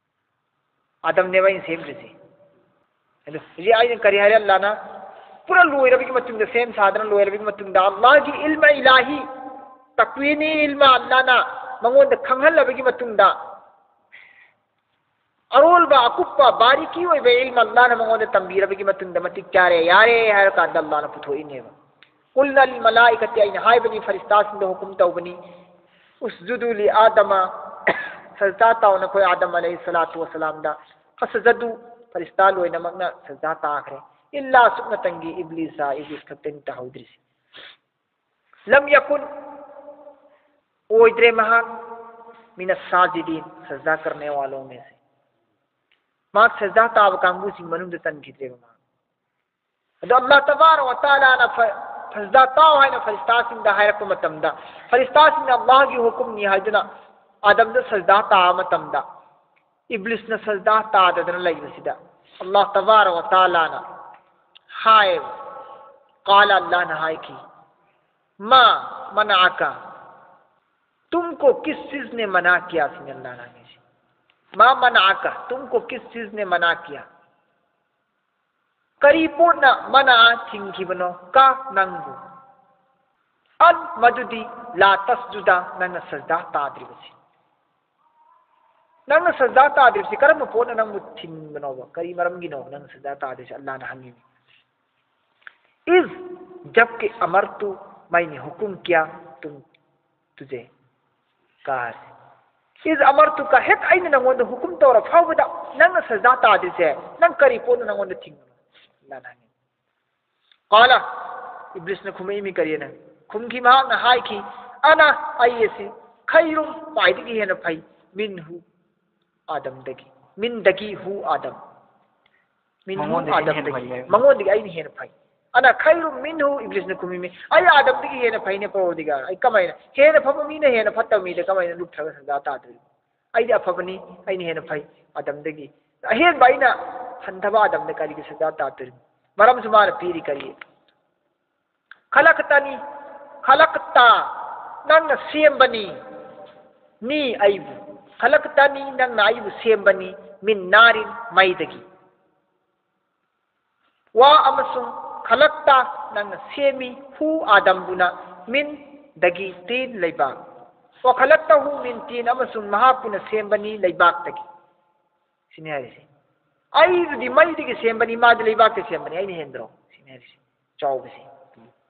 ꯑꯥꯗꯝꯅꯦꯕ ꯑꯩꯅ ꯁꯦꯝꯗ꯭ꯔꯤꯁꯦ꯫ ꯑꯗꯨ ꯍꯧꯖꯤꯛ ꯑꯩꯅ ꯀꯔꯤ ꯍꯥꯏꯔꯦ? ꯑꯜꯂꯥꯅ ꯄꯨꯔꯥ ꯂꯣꯏꯔꯕꯒꯤ ꯃꯇꯨꯡꯗ, ꯁꯦꯝ ꯁꯥꯗꯅ ꯂꯣꯏꯔꯕꯒꯤ ꯃꯇꯨꯡꯗ, ꯑꯜꯂꯥꯒꯤ ꯏꯜꯃ ꯏꯂꯥꯍꯤ, ꯇꯛꯋꯤꯅꯤ ꯏꯜꯃ, ꯑꯜꯂꯥꯅ ꯃꯉꯣꯟꯗ ꯈꯪꯍꯜꯂꯕꯒꯤ ꯃꯇꯨꯡꯗ, ꯑꯔꯣꯜꯕ ꯑꯀꯨꯞꯄ ꯕꯥꯔꯤꯀꯤ ꯑꯣꯏꯕ ꯏꯜꯃ ꯑꯜꯂꯥꯅ ꯃꯉꯣꯟꯗ ꯇꯝꯕꯤꯔꯕꯒꯤ ꯃꯇꯨꯡꯗ ꯃꯇꯤꯛ ꯆꯥꯔꯦ, ꯌꯥꯔꯦ ꯍꯥꯏꯔꯀꯥꯟꯗ ꯑꯜꯂꯥꯅ ꯄꯨꯊꯣꯛꯏꯅꯦꯕ꯫ قلنا للملائكة, ꯑꯩꯅ ꯍꯥꯏꯕꯅꯤ, ꯐꯔꯤꯁꯇꯥꯁꯤꯡꯗ ꯍꯨꯀꯨꯝ ꯇꯧꯕꯅꯤ, اسجدوا لآدم, ꯁꯖꯗꯥ ꯇꯥꯎ ꯅꯈꯣꯏ ꯑꯥꯗꯝ ꯑꯂꯩꯍꯤ ꯁꯂꯥꯇꯨ ꯋꯁꯂꯥꯝꯗ꯫ ꯐꯁꯖꯗꯨ, ꯐꯔꯤꯁꯇꯥ ꯂꯣꯏꯅꯃꯛꯅ ꯁꯖꯗꯥ ꯇꯥꯈ꯭ꯔꯦ꯫ ꯏꯜꯂꯥ, ꯁꯨꯞꯅꯇꯪꯒꯤ ꯏꯕ꯭ꯂꯤꯁ, ꯏꯕ꯭ꯂꯤꯁ ꯈꯛꯇꯅꯤ ꯇꯥꯍꯧꯗ꯭ꯔꯤꯁꯤ꯫ ꯂꯝ ꯌꯀꯨꯟ, ꯑꯣꯏꯗ꯭ꯔꯦ ꯃꯍꯥꯛ, ꯃꯤꯅ ꯁꯥꯖꯤꯗꯤꯟ, ꯁꯖꯗꯥ ꯀꯔꯅꯦ ꯋꯥꯂꯣꯡ ꯃꯦ ꯁꯦ꯫ ꯃꯍꯥꯛ ꯁꯖꯗꯥ ꯇꯥꯕ ꯀꯥꯡꯕꯨꯁꯤꯡ ꯃꯅꯨꯡꯗ ꯆꯟꯈꯤꯗ꯭ꯔꯦꯕ ꯃꯍꯥꯛ꯫ ꯑꯗꯣ ꯑꯜꯂꯥꯍ ꯇꯕꯥꯔꯛ ꯋ ꯇꯥꯂꯥꯅ ꯐ-, ꯁꯖꯗꯥ ꯇꯥꯎ ꯍꯥꯏꯅ ꯐꯔꯤꯁꯇꯥꯁꯤꯡꯗ ꯍꯥꯏꯔꯛꯄ ꯃꯇꯝꯗ, ꯐꯔꯤꯁꯇꯥꯁꯤꯡꯅ ꯑꯜꯂꯥꯍꯒꯤ ꯍꯨꯀꯨꯝꯅꯤ ꯍꯥꯏꯗꯨꯅ ꯑꯥꯗꯝꯗ ꯁꯖꯗꯥ ꯇꯥꯕ ꯃꯇꯝꯗ, ꯏꯕ꯭ꯂꯤꯁꯅ ꯁꯖꯗꯥ ꯇꯥꯗꯗꯅ ꯂꯩꯕꯁꯤꯗ, ꯑꯜꯂꯥꯍ ꯇꯕꯥꯔꯛ ꯋ ꯇꯥꯂꯥꯅ ꯍꯥꯏꯌꯦꯕ, ꯀꯥꯂ, ꯑꯜꯂꯥꯍꯅ ꯍꯥꯏꯈꯤ, ꯃꯥ ꯃꯅꯥꯑꯀ, ꯇꯨꯝꯀꯣ ꯀꯤꯁ ꯆꯤꯖ ꯅꯦ ꯃꯅꯥ ꯀꯤꯌꯥ, ꯁꯤꯅꯤ ꯑꯜꯂꯥꯍꯅ ꯍꯥꯏꯁꯤ꯫ ꯃꯥ ꯃꯅꯥꯑꯀ, ꯇꯨꯝꯀꯣ ꯀꯤꯁ ꯆꯤꯖ ꯅꯦ ꯃꯅꯥ ꯀꯤꯌꯥ꯫ ꯀꯔꯤ ꯄꯣꯠꯅ ꯃꯅꯥ ꯊꯤꯡꯈꯤꯕꯅꯣ ꯀ ꯅꯪꯕꯨ? ꯑꯟ ꯃꯗꯨꯗꯤ ꯂꯥ ꯇꯁꯖꯨꯗ, ꯅꯪꯅ ꯁꯖꯗꯥ ꯇꯥꯗ꯭ꯔꯤꯕꯁꯤ꯫ ꯅꯪꯅ ꯁꯖꯗꯥ ꯇꯥꯗ꯭ꯔꯤꯕꯁꯤ ꯀꯔꯝꯕ ꯄꯣꯠꯅ ꯅꯪꯕꯨ ꯊꯤꯡꯕꯅꯣꯕ? ꯀꯔꯤ ꯃꯔꯝꯒꯤꯅꯣꯕ ꯅꯪꯅ ꯁꯖꯗꯥ ꯇꯥꯗ꯭ꯔꯤꯁꯤ? ꯑꯜꯂꯥꯍꯅ ꯍꯪꯉꯤꯅꯤ꯫ ꯏꯖ ꯖꯕꯀꯤ ꯑꯃꯔꯇꯨ ꯃꯩꯅꯦ ꯍꯨꯀꯨꯝ ꯀꯤꯌꯥ ꯇꯨꯝ ꯇꯨꯖꯦ ꯀꯥꯔ꯫ ꯏꯖ ꯑꯃꯔꯇꯨꯀ, ꯍꯦꯛ ꯑꯩꯅ ꯅꯪꯉꯣꯟꯗ ꯍꯨꯀꯨꯝ ꯇꯧꯔ ꯐꯥꯎꯕꯗ ꯅꯪꯅ ꯁꯖꯗꯥ ꯇꯥꯗ꯭ꯔꯤꯁꯦ, ꯅꯪ ꯀꯔꯤ ꯄꯣꯠꯅꯣ ꯅꯪꯉꯣꯟꯗ ꯊꯤꯡꯕꯅꯣ? ꯑꯜꯂꯥꯍꯅ ꯍꯪꯉꯤ꯫ ꯀꯥꯂ, ꯏꯕ꯭ꯂꯤꯁꯅ ꯈꯨꯝꯃꯛꯏꯃꯤ ꯀꯔꯤꯅ? ꯈꯨꯝꯈꯤ, ꯃꯍꯥꯛꯅ ꯍꯥꯏꯈꯤ, ꯑꯅ, ꯑꯩ ꯑꯁꯤ, ꯈꯩꯔꯨꯝ, ꯈ꯭ꯋꯥꯏꯗꯒꯤ ꯍꯦꯟꯅ ꯐꯩ, ꯃꯤꯟꯍꯨ, ꯑꯥꯗꯝꯗꯒꯤ, ꯃꯤꯟꯗꯒꯤ ꯍꯨ ꯑꯥꯗꯝ꯫ ꯃꯤꯟꯍꯨ, ꯃꯉꯣꯟꯗꯒꯤ ꯑꯩꯅ ꯍꯦꯟꯅ ꯑꯥꯗꯝꯗꯒꯤ꯫ ꯐꯩ ꯍꯥꯏꯕ꯫ ꯃꯉꯣꯟꯗꯒꯤ ꯑꯩꯅ ꯍꯦꯟꯅ ꯐꯩ꯫ ꯑꯅ ꯈꯩꯔꯨꯝ ꯃꯤꯟꯍꯨ, ꯏꯕ꯭ꯂꯤꯁꯅ ꯈꯨꯝꯃꯤꯃꯤ, ꯑꯩ ꯑꯥꯗꯝꯗꯒꯤ ꯍꯦꯟꯅ ꯐꯩꯅꯦ ꯄꯔꯣꯔꯗꯤꯒꯥꯔ꯫ ꯑꯩ ꯀꯃꯥꯏꯅ? ꯍꯦꯟꯅ ꯐꯕ ꯃꯤꯅ ꯍꯦꯟꯅ ꯐꯠꯇꯕ ꯃꯤꯗ ꯀꯃꯥꯏꯅ ꯂꯨꯞꯊꯔꯒ ꯁꯖꯗꯥ ꯇꯥꯗꯣꯔꯤꯕ? ꯑꯩꯗꯤ ꯑꯐꯕꯅꯤ, ꯑꯩꯅ ꯍꯦꯟꯅ ꯐꯩ ꯑꯥꯗꯝꯗꯒꯤ꯫ ꯑꯍꯦꯟꯕ ꯑꯩꯅ ꯍꯟꯊꯕ ꯑꯥꯗꯝꯗ ꯀꯔꯤꯒꯤ ꯁꯖꯗꯥ ꯇꯥꯗꯣꯔꯤꯕ? ꯃꯔꯝꯁꯨ ꯃꯥꯅ ꯄꯤꯔꯤ ꯀꯔꯤ? ꯈꯂꯛꯇꯅꯤ, ꯈꯂꯛꯇ, ꯅꯪꯅ ꯁꯦꯝꯕꯅꯤ, ꯅꯤ ꯑꯩꯕꯨ꯫ ꯈꯂꯛꯇꯅꯤ, ꯅꯪꯅ ꯑꯩꯕꯨ ꯁꯦꯝꯕꯅꯤ, ꯃꯤꯟ ꯅꯥꯔꯤꯟ, ꯃꯩꯗꯒꯤ꯫ ꯋꯥ ꯑꯃꯁꯨꯡ ꯈꯂꯛꯇ, ꯅꯪꯅ ꯁꯦꯝꯃꯤ, ꯍꯨ ꯑꯥꯗꯝꯕꯨꯅ, ꯃꯤꯟ, ꯗꯒꯤ, ꯇꯤꯟ, ꯂꯩꯕꯥꯛ꯫ ꯋꯥ ꯈꯂꯛꯇꯍꯨ ꯃꯤꯟ ꯇꯤꯟ, ꯑꯃꯁꯨꯡ ꯃꯍꯥꯛꯄꯨꯅ ꯁꯦꯝꯕꯅꯤ ꯂꯩꯕꯥꯛꯇꯒꯤ꯫ ꯁꯤꯅꯤ ꯍꯥꯏꯔꯤꯁꯦ꯫ ꯑꯩꯗꯨꯗꯤ ꯃꯩꯗꯒꯤ ꯁꯦꯝꯕꯅꯤ, ꯃꯥꯗꯤ ꯂꯩꯕꯥꯛꯇꯒꯤ ꯁꯦꯝꯕꯅꯤ, ꯑꯩꯅ ꯍꯦꯟꯗ꯭ꯔꯣ? ꯁꯤꯅꯤ ꯍꯥꯏꯔꯤꯁꯦ꯫ ꯆꯥꯎꯕꯁꯤ,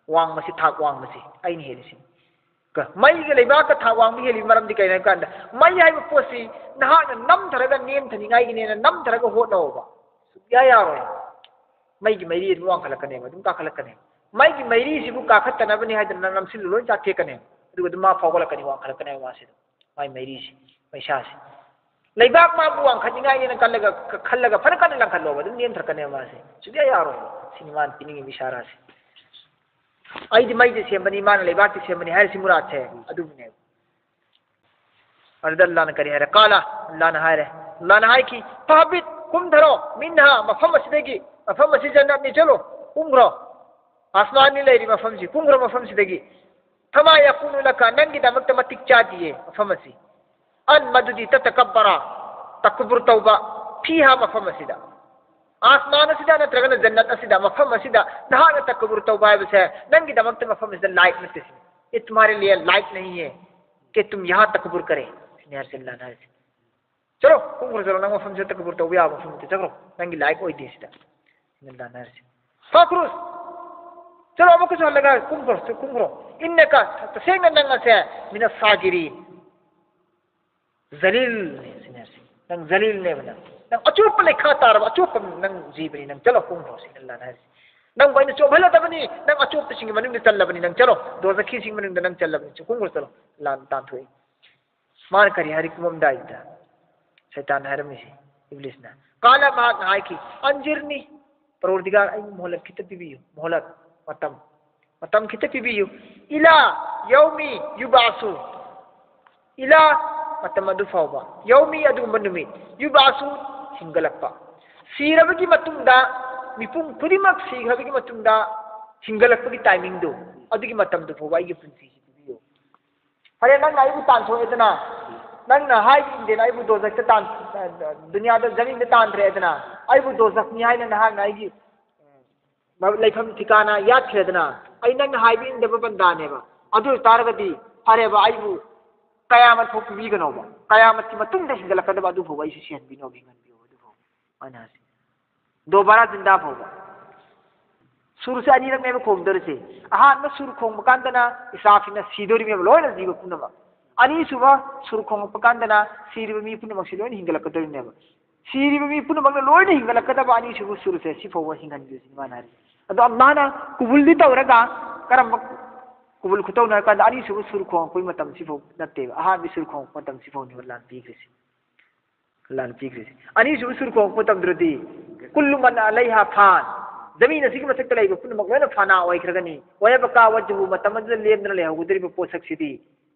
ꯋꯥꯡꯕꯁꯤ, ꯊꯥꯛ ꯋꯥꯡꯕꯁꯤ ꯑꯩꯅ ꯍꯦꯜꯂꯤꯁꯤꯅꯤ꯫ ꯀ-, ꯃꯩꯒ ꯂꯩꯕꯥꯛꯀ ꯊꯥꯛ ꯋꯥꯡꯕ ꯍꯦꯜꯂꯤꯕ ꯃꯔꯝꯗꯤ ꯀꯩꯅꯣ ꯍꯥꯏꯕ ꯀꯥꯟꯗ, ꯃꯩ ꯍꯥꯏꯕ ꯄꯣꯠꯁꯤ ꯅꯍꯥꯛꯅ ꯅꯝꯊꯔꯒ ꯅꯦꯝꯊꯅꯤꯡꯉꯥꯏꯒꯤꯅꯦꯅ ꯅꯝꯊꯔꯒ ꯍꯣꯠꯅꯧꯕ, ꯁꯨꯡꯌꯥ ꯌꯥꯔꯣꯏ꯫ ꯃꯩꯒꯤ ꯃꯩꯔꯤ ꯑꯗꯨꯝ ꯋꯥꯡꯈꯠꯂꯛꯀꯅꯦꯕ, ꯑꯗꯨꯝ ꯀꯥꯈꯠꯂꯛꯀꯅꯦꯕ꯫ ꯃꯩꯒꯤ ꯃꯩꯔꯤꯁꯤꯕꯨ ꯀꯥꯈꯠꯇꯅꯕꯅꯤ ꯍꯥꯏꯗꯅ ꯅꯪ ꯅꯝꯁꯤꯜꯂꯨ, ꯂꯣꯏ ꯆꯥꯊꯦꯛꯀꯅꯦꯕ꯫ ꯑꯗꯨꯒ ꯑꯗꯨꯝ ꯃꯥ ꯐꯥꯎꯒꯠꯂꯛꯀꯅꯤ, ꯋꯥꯡꯈꯠꯂꯛꯀꯅꯦꯕ ꯃꯥꯁꯤꯗ, ꯃꯥꯏ ꯃꯩꯔꯤꯁꯤ, ꯃꯩꯁꯥꯁꯤ꯫ ꯂꯩꯕꯥꯛ ꯃꯥꯕꯨ ꯋꯥꯡꯈꯠꯅꯤꯡꯉꯥꯏꯅꯦꯅ ꯈꯜꯂꯒ, ꯈꯜꯂꯒ ꯐꯅ ꯀꯟꯅ ꯂꯪꯈꯠꯂꯣꯕ, ꯑꯗꯨꯝ ꯅꯦꯝꯊꯔꯛꯀꯅꯦꯕ ꯃꯥꯁꯦ꯫ ꯁꯨꯡꯌꯥ ꯌꯥꯔꯣꯏ꯫ ꯁꯤꯅꯤ ꯃꯥꯅ ꯄꯤꯅꯤꯡꯉꯤꯕ ꯏꯁꯥꯔꯥꯁꯦ꯫ ꯑꯩꯗꯤ ꯃꯩꯗꯤ ꯁꯦꯝꯕꯅꯤ, ꯃꯥꯅ ꯂꯩꯕꯥꯛꯇꯤ ꯁꯦꯝꯕꯅꯤ ꯍꯥꯏꯔꯤꯁꯤ ꯃꯨꯔꯥꯗꯁꯦ ꯑꯗꯨꯕꯨꯅꯦꯕ꯫ ꯑꯗꯨꯗ ꯑꯜꯂꯥꯅ ꯀꯔꯤ ꯍꯥꯏꯔꯦ? ꯀꯥꯂ, ꯑꯜꯂꯥꯅ ꯍꯥꯏꯔꯦ, ꯑꯜꯂꯥꯅ ꯍꯥꯏꯈꯤ, "ꯐꯍꯕꯤꯠ, ꯀꯨꯝꯊꯔꯣ, ꯃꯤꯟꯍꯥ, ꯃꯐꯝ ꯑꯁꯤꯗꯒꯤ, ꯃꯐꯝ ꯑꯁꯤ ꯖꯟꯅꯠꯅꯤ, ꯆꯠꯂꯣ, ꯀꯨꯝꯈ꯭ꯔꯣ꯫ ꯑꯥꯁꯃꯥꯟꯅꯤ ꯂꯩꯔꯤ ꯃꯐꯝꯁꯤ, ꯀꯨꯝꯈ꯭ꯔꯣ ꯃꯐꯝꯁꯤꯗꯒꯤ꯫ ꯐꯃꯥ ꯌꯥꯀꯨꯅꯨ ꯂꯀ, ꯅꯪꯒꯤꯗꯃꯛꯇ ꯃꯇꯤꯛ ꯆꯥꯗꯤꯌꯦ ꯃꯐꯝ ꯑꯁꯤ꯫ ꯑꯟ, ꯃꯗꯨꯗꯤ, ꯇꯇꯀꯕꯔ, ꯇꯀꯕꯨꯔ ꯇꯧꯕ, ꯐꯤꯍꯥ, ꯃꯐꯝ ꯑꯁꯤꯗ꯫ ꯑꯥꯁꯃꯥꯟ ꯑꯁꯤꯗ ꯅꯠꯇ꯭ꯔꯒꯅ ꯖꯟꯅꯠ ꯑꯁꯤꯗ, ꯃꯐꯝ ꯑꯁꯤꯗ ꯅꯍꯥꯛꯅ ꯇꯀꯕꯨꯔ ꯇꯧꯕ ꯍꯥꯏꯕꯁꯦ ꯅꯪꯒꯤꯗꯃꯛꯇ ꯃꯐꯝ ꯑꯁꯤꯗ ꯂꯥꯏꯛ ꯅꯠꯇꯦ ꯁꯤꯅꯤ꯫ ꯌꯦ ꯇꯨꯝꯍꯥꯔꯦ ꯂꯤꯌꯦ ꯂꯥꯏꯛ ꯅꯍꯤ ꯍꯦ ꯀꯦ ꯇꯨꯝ ꯌꯍꯥ ꯇꯀꯕꯨꯔ ꯀꯔꯦ ꯁꯤꯅꯤ ꯍꯥꯏꯔꯤꯁꯦ ꯑꯜꯂꯥꯅ ꯍꯥꯏꯔꯤꯁꯦ꯫ ꯆꯠꯂꯣ, ꯀꯨꯝꯈ꯭ꯔꯣ, ꯆꯠꯂꯣ, ꯅꯪ ꯃꯐꯝꯁꯤꯗ ꯇꯀꯕꯨꯔ ꯇꯧꯕ ꯌꯥꯕ ꯃꯐꯝ ꯅꯠꯇꯦ, ꯆꯠꯈ꯭ꯔꯣ, ꯅꯪꯒꯤ ꯂꯥꯏꯛ ꯑꯣꯏꯗꯦ ꯁꯤꯗ꯫ ꯁꯤꯅꯤ ꯑꯜꯂꯥꯅ ꯍꯥꯏꯔꯤꯁꯦ꯫ ꯐꯈ꯭ꯔꯨꯁ, ꯆꯠꯂꯣ, ꯑꯃꯨꯛꯀꯁꯨ ꯍꯜꯂꯒ ꯀꯨꯝꯈ꯭ꯔꯣ, ꯆꯠ-, ꯀꯨꯝꯈ꯭ꯔꯣ꯫ ꯏꯟꯅꯀ, ꯇꯁꯦꯡꯅ ꯅꯪ ꯑꯁꯦ, ꯃꯤꯅ ꯁꯥꯒꯤꯔꯤ, ꯖꯂꯤꯜꯅꯦ ꯁꯤꯅꯦ꯫ ꯅꯪ ꯖꯂꯤꯜꯅꯦꯕ ꯅꯪ꯫ ꯅꯪ ꯑꯆꯣꯞꯄ ꯂꯩꯈꯥ ꯇꯥꯔꯕ, ꯑꯆꯣꯞꯄ ꯅꯪ ꯖꯤꯕꯅꯤ, ꯅꯪ ꯆꯠꯂꯣ, ꯀꯨꯝꯈ꯭ꯔꯣ ꯁꯤꯅꯤ ꯑꯜꯂꯥꯅ ꯍꯥꯏꯔꯤꯁꯦ꯫ ꯅꯪꯕꯨ ꯑꯩꯅ ꯆꯣꯞꯍꯜꯂꯗꯕꯅꯤ, ꯅꯪ ꯑꯆꯣꯞꯄꯁꯤꯡꯒꯤ ꯃꯅꯨꯡꯗ ꯆꯜꯂꯕꯅꯤ, ꯅꯪ ꯆꯠꯂꯣ, ꯗꯣꯖꯈꯤꯁꯤꯡꯒꯤ ꯃꯅꯨꯡꯗ ꯅꯪ ꯆꯜꯂꯕꯅꯤ, ꯀꯨꯝꯈ꯭ꯔꯣ, ꯆꯠꯂꯣ꯫ ꯑꯜꯂꯥꯅ ꯇꯥꯟꯊꯣꯛꯏ꯫ ꯃꯥꯅ ꯀꯔꯤ ꯍꯥꯏꯔꯤ ꯀꯨꯝꯃꯝꯗꯥꯏꯗꯨꯗ? ꯁꯩꯇꯥꯟꯅ ꯍꯥꯏꯔꯝꯃꯤꯁꯤ, ꯏꯕ꯭ꯂꯤꯁꯅ꯫ ꯀꯥꯂ, ꯃꯍꯥꯛꯅ ꯍꯥꯏꯈꯤ, "ꯑꯟꯖꯤꯔꯅꯤ, ꯄꯔꯣꯔꯗꯤꯒꯥꯔ, ꯑꯩꯕꯨ ꯃꯣꯍꯂꯠ ꯈꯤꯇ ꯄꯤꯕꯤꯌꯨ, ꯃꯣꯍꯂꯠ, ꯃꯇꯝ, ꯃꯇꯝ ꯈꯤꯇ ꯄꯤꯕꯤꯌꯨ꯫ ꯏꯂꯥ ꯌꯧꯃꯤ ꯌꯨꯕꯥꯁꯨ, ꯏꯂꯥ, ꯃꯇꯝ ꯑꯗꯨ ꯐꯥꯎꯕ, ꯌꯧꯃꯤ, ꯑꯗꯨꯒꯨꯝꯕ ꯅꯨꯃꯤꯠ, ꯌꯨꯕꯥꯁꯨ, ꯍꯤꯡꯒꯠꯂꯛꯄ, ꯁꯤꯔꯕꯒꯤ ꯃꯇꯨꯡꯗ, ꯃꯤꯄꯨꯝ ꯈꯨꯗꯤꯡꯃꯛ ꯁꯤꯈ꯭ꯔꯕꯒꯤ ꯃꯇꯨꯡꯗ ꯍꯤꯡꯒꯠꯂꯛꯄꯒꯤ ꯇꯥꯏꯃꯤꯡꯗꯨ, ꯑꯗꯨꯒꯤ ꯃꯇꯝꯗꯨ ꯐꯥꯎꯕ ꯑꯩꯒꯤ ꯄꯨꯟꯁꯤꯁꯤ ꯄꯤꯕꯤꯌꯨ"꯫ ꯐꯔꯦ, ꯅꯪꯅ ꯑꯩꯕꯨ ꯇꯥꯟꯊꯣꯛꯑꯦꯗꯅ, ꯅꯪꯅ ꯍꯥꯏꯕ ꯏꯟꯗꯦꯅ ꯑꯩꯕꯨ ꯗꯣꯖꯈꯇ ꯇꯥꯟ-, ꯗꯨꯅꯤꯌꯥꯗ ꯖꯃꯤꯟꯗ ꯇꯥꯟꯊꯔꯦꯗꯅ, ꯑꯩꯕꯨ ꯗꯣꯖꯈꯅꯤ ꯍꯥꯏꯅ ꯅꯍꯥꯛꯅ ꯑꯩꯒꯤ ꯂꯩꯐꯝ ꯊꯤꯀꯥꯅ ꯌꯥꯠꯈ꯭ꯔꯦꯗꯅ, ꯑꯩ ꯅꯪꯅ ꯍꯥꯏꯕ ꯏꯟꯗꯕ ꯕꯟꯗꯥꯅꯦꯕ꯫ ꯑꯗꯨ ꯑꯣꯏꯇꯥꯔꯒꯗꯤ ꯐꯔꯦꯕ, ꯑꯩꯕꯨ ꯀꯌꯥꯃꯠ ꯐꯥꯎ ꯄꯤꯕꯤꯒꯅꯣꯕ, ꯀꯌꯥꯃꯠꯀꯤ ꯃꯇꯨꯡꯗ ꯍꯤꯡꯒꯠꯂꯛꯀꯗꯕ ꯑꯗꯨ ꯐꯥꯎꯕ ꯑꯩꯁꯨ ꯁꯤꯍꯟꯕꯤꯅꯣꯕ, ꯍꯤꯡꯍꯟꯕꯤꯌꯣꯕ ꯑꯗꯨ ꯐꯥꯎꯕ꯫ ꯑꯩꯅ ꯍꯥꯏꯁꯤ, ꯗꯣꯕꯥꯔꯥ ꯖꯤꯟꯗꯥ ꯐꯥꯎꯕ꯫ ꯁꯨꯔꯁꯦ ꯑꯅꯤꯔꯛꯅꯦꯕ ꯈꯣꯡꯗꯣꯔꯤꯁꯦ꯫ ꯑꯍꯥꯟꯕ ꯁꯨꯔ ꯈꯣꯡꯕ ꯀꯥꯟꯗꯅ ꯏꯁꯔꯥꯐꯤꯜꯅ ꯁꯤꯗꯣꯔꯤꯅꯦꯕ, ꯂꯣꯏꯅ ꯖꯤꯕ ꯄꯨꯝꯅꯃꯛ꯫ ꯑꯅꯤꯁꯨꯕ ꯁꯨꯔ ꯈꯣꯡꯉꯛꯄ ꯀꯥꯟꯗꯅ ꯁꯤꯔꯤꯕ ꯃꯤ ꯄꯨꯝꯅꯃꯛꯁꯤ ꯂꯣꯏꯅ ꯍꯤꯡꯒꯠꯂꯛꯀꯗꯣꯔꯤꯅꯦꯕ꯫ ꯁꯤꯔꯤꯕ ꯃꯤ ꯄꯨꯝꯅꯃꯛꯅ ꯂꯣꯏꯅ ꯍꯤꯡꯒꯠꯂꯛꯀꯗꯕ ꯑꯅꯤꯁꯨꯕ ꯁꯨꯔꯁꯦ ꯁꯤꯐꯥꯎꯕ ꯍꯤꯡꯍꯟꯒꯦ ꯁꯤꯅꯤ ꯃꯥꯅ ꯍꯥꯏꯔꯤꯁꯦ꯫ ꯑꯗꯣ ꯑꯜꯂꯥꯍꯅ ꯀꯨꯕꯨꯜꯗꯤ ꯇꯧꯔꯒ ꯀꯔꯝꯕ ꯀꯨꯕꯨꯜ ꯈꯨꯇꯧꯅꯣ ꯍꯥꯏ ꯀꯥꯟꯗ ꯑꯅꯤꯁꯨꯕ ꯁꯨꯔ ꯈꯣꯡꯉꯛꯄꯒꯤ ꯃꯇꯝ ꯁꯤꯐꯥꯎ ꯅꯠꯇꯦꯕ, ꯑꯍꯥꯟꯕ ꯁꯨꯔ ꯈꯣꯡꯉꯛꯄ ꯃꯇꯝ ꯁꯤꯐꯥꯎꯅꯤ ꯑꯜꯂꯥꯍꯅ ꯄꯤꯈ꯭ꯔꯤꯁꯦ꯫ ꯑꯜꯂꯥꯍꯅ ꯄꯤꯈ꯭ꯔꯤꯁꯦ꯫ ꯑꯅꯤꯁꯨꯕ ꯁꯨꯔ ꯈꯣꯡꯉꯛꯄ ꯃꯇꯝꯗꯨꯗꯗꯤ "ꯀꯨꯜꯂꯨ ꯃꯟ ꯑꯂꯩꯍꯥ ꯐꯥꯟ", ꯖꯃꯤꯟ ꯑꯁꯤꯒꯤ ꯃꯊꯛꯇ ꯂꯩꯕ ꯄꯨꯝꯅꯃꯛ ꯂꯣꯏꯅ ꯐꯅꯥ ꯑꯣꯏꯈ꯭ꯔꯒꯅꯤ꯫ "ꯋꯌꯕꯀꯥ ꯋꯖꯍꯨ", ꯃꯇꯝ ꯑꯗꯨꯗ ꯂꯦꯝꯗꯅ ꯂꯩꯍꯧꯒꯗꯧꯔꯤꯕ ꯄꯣꯠꯁꯛꯁꯤꯗꯤ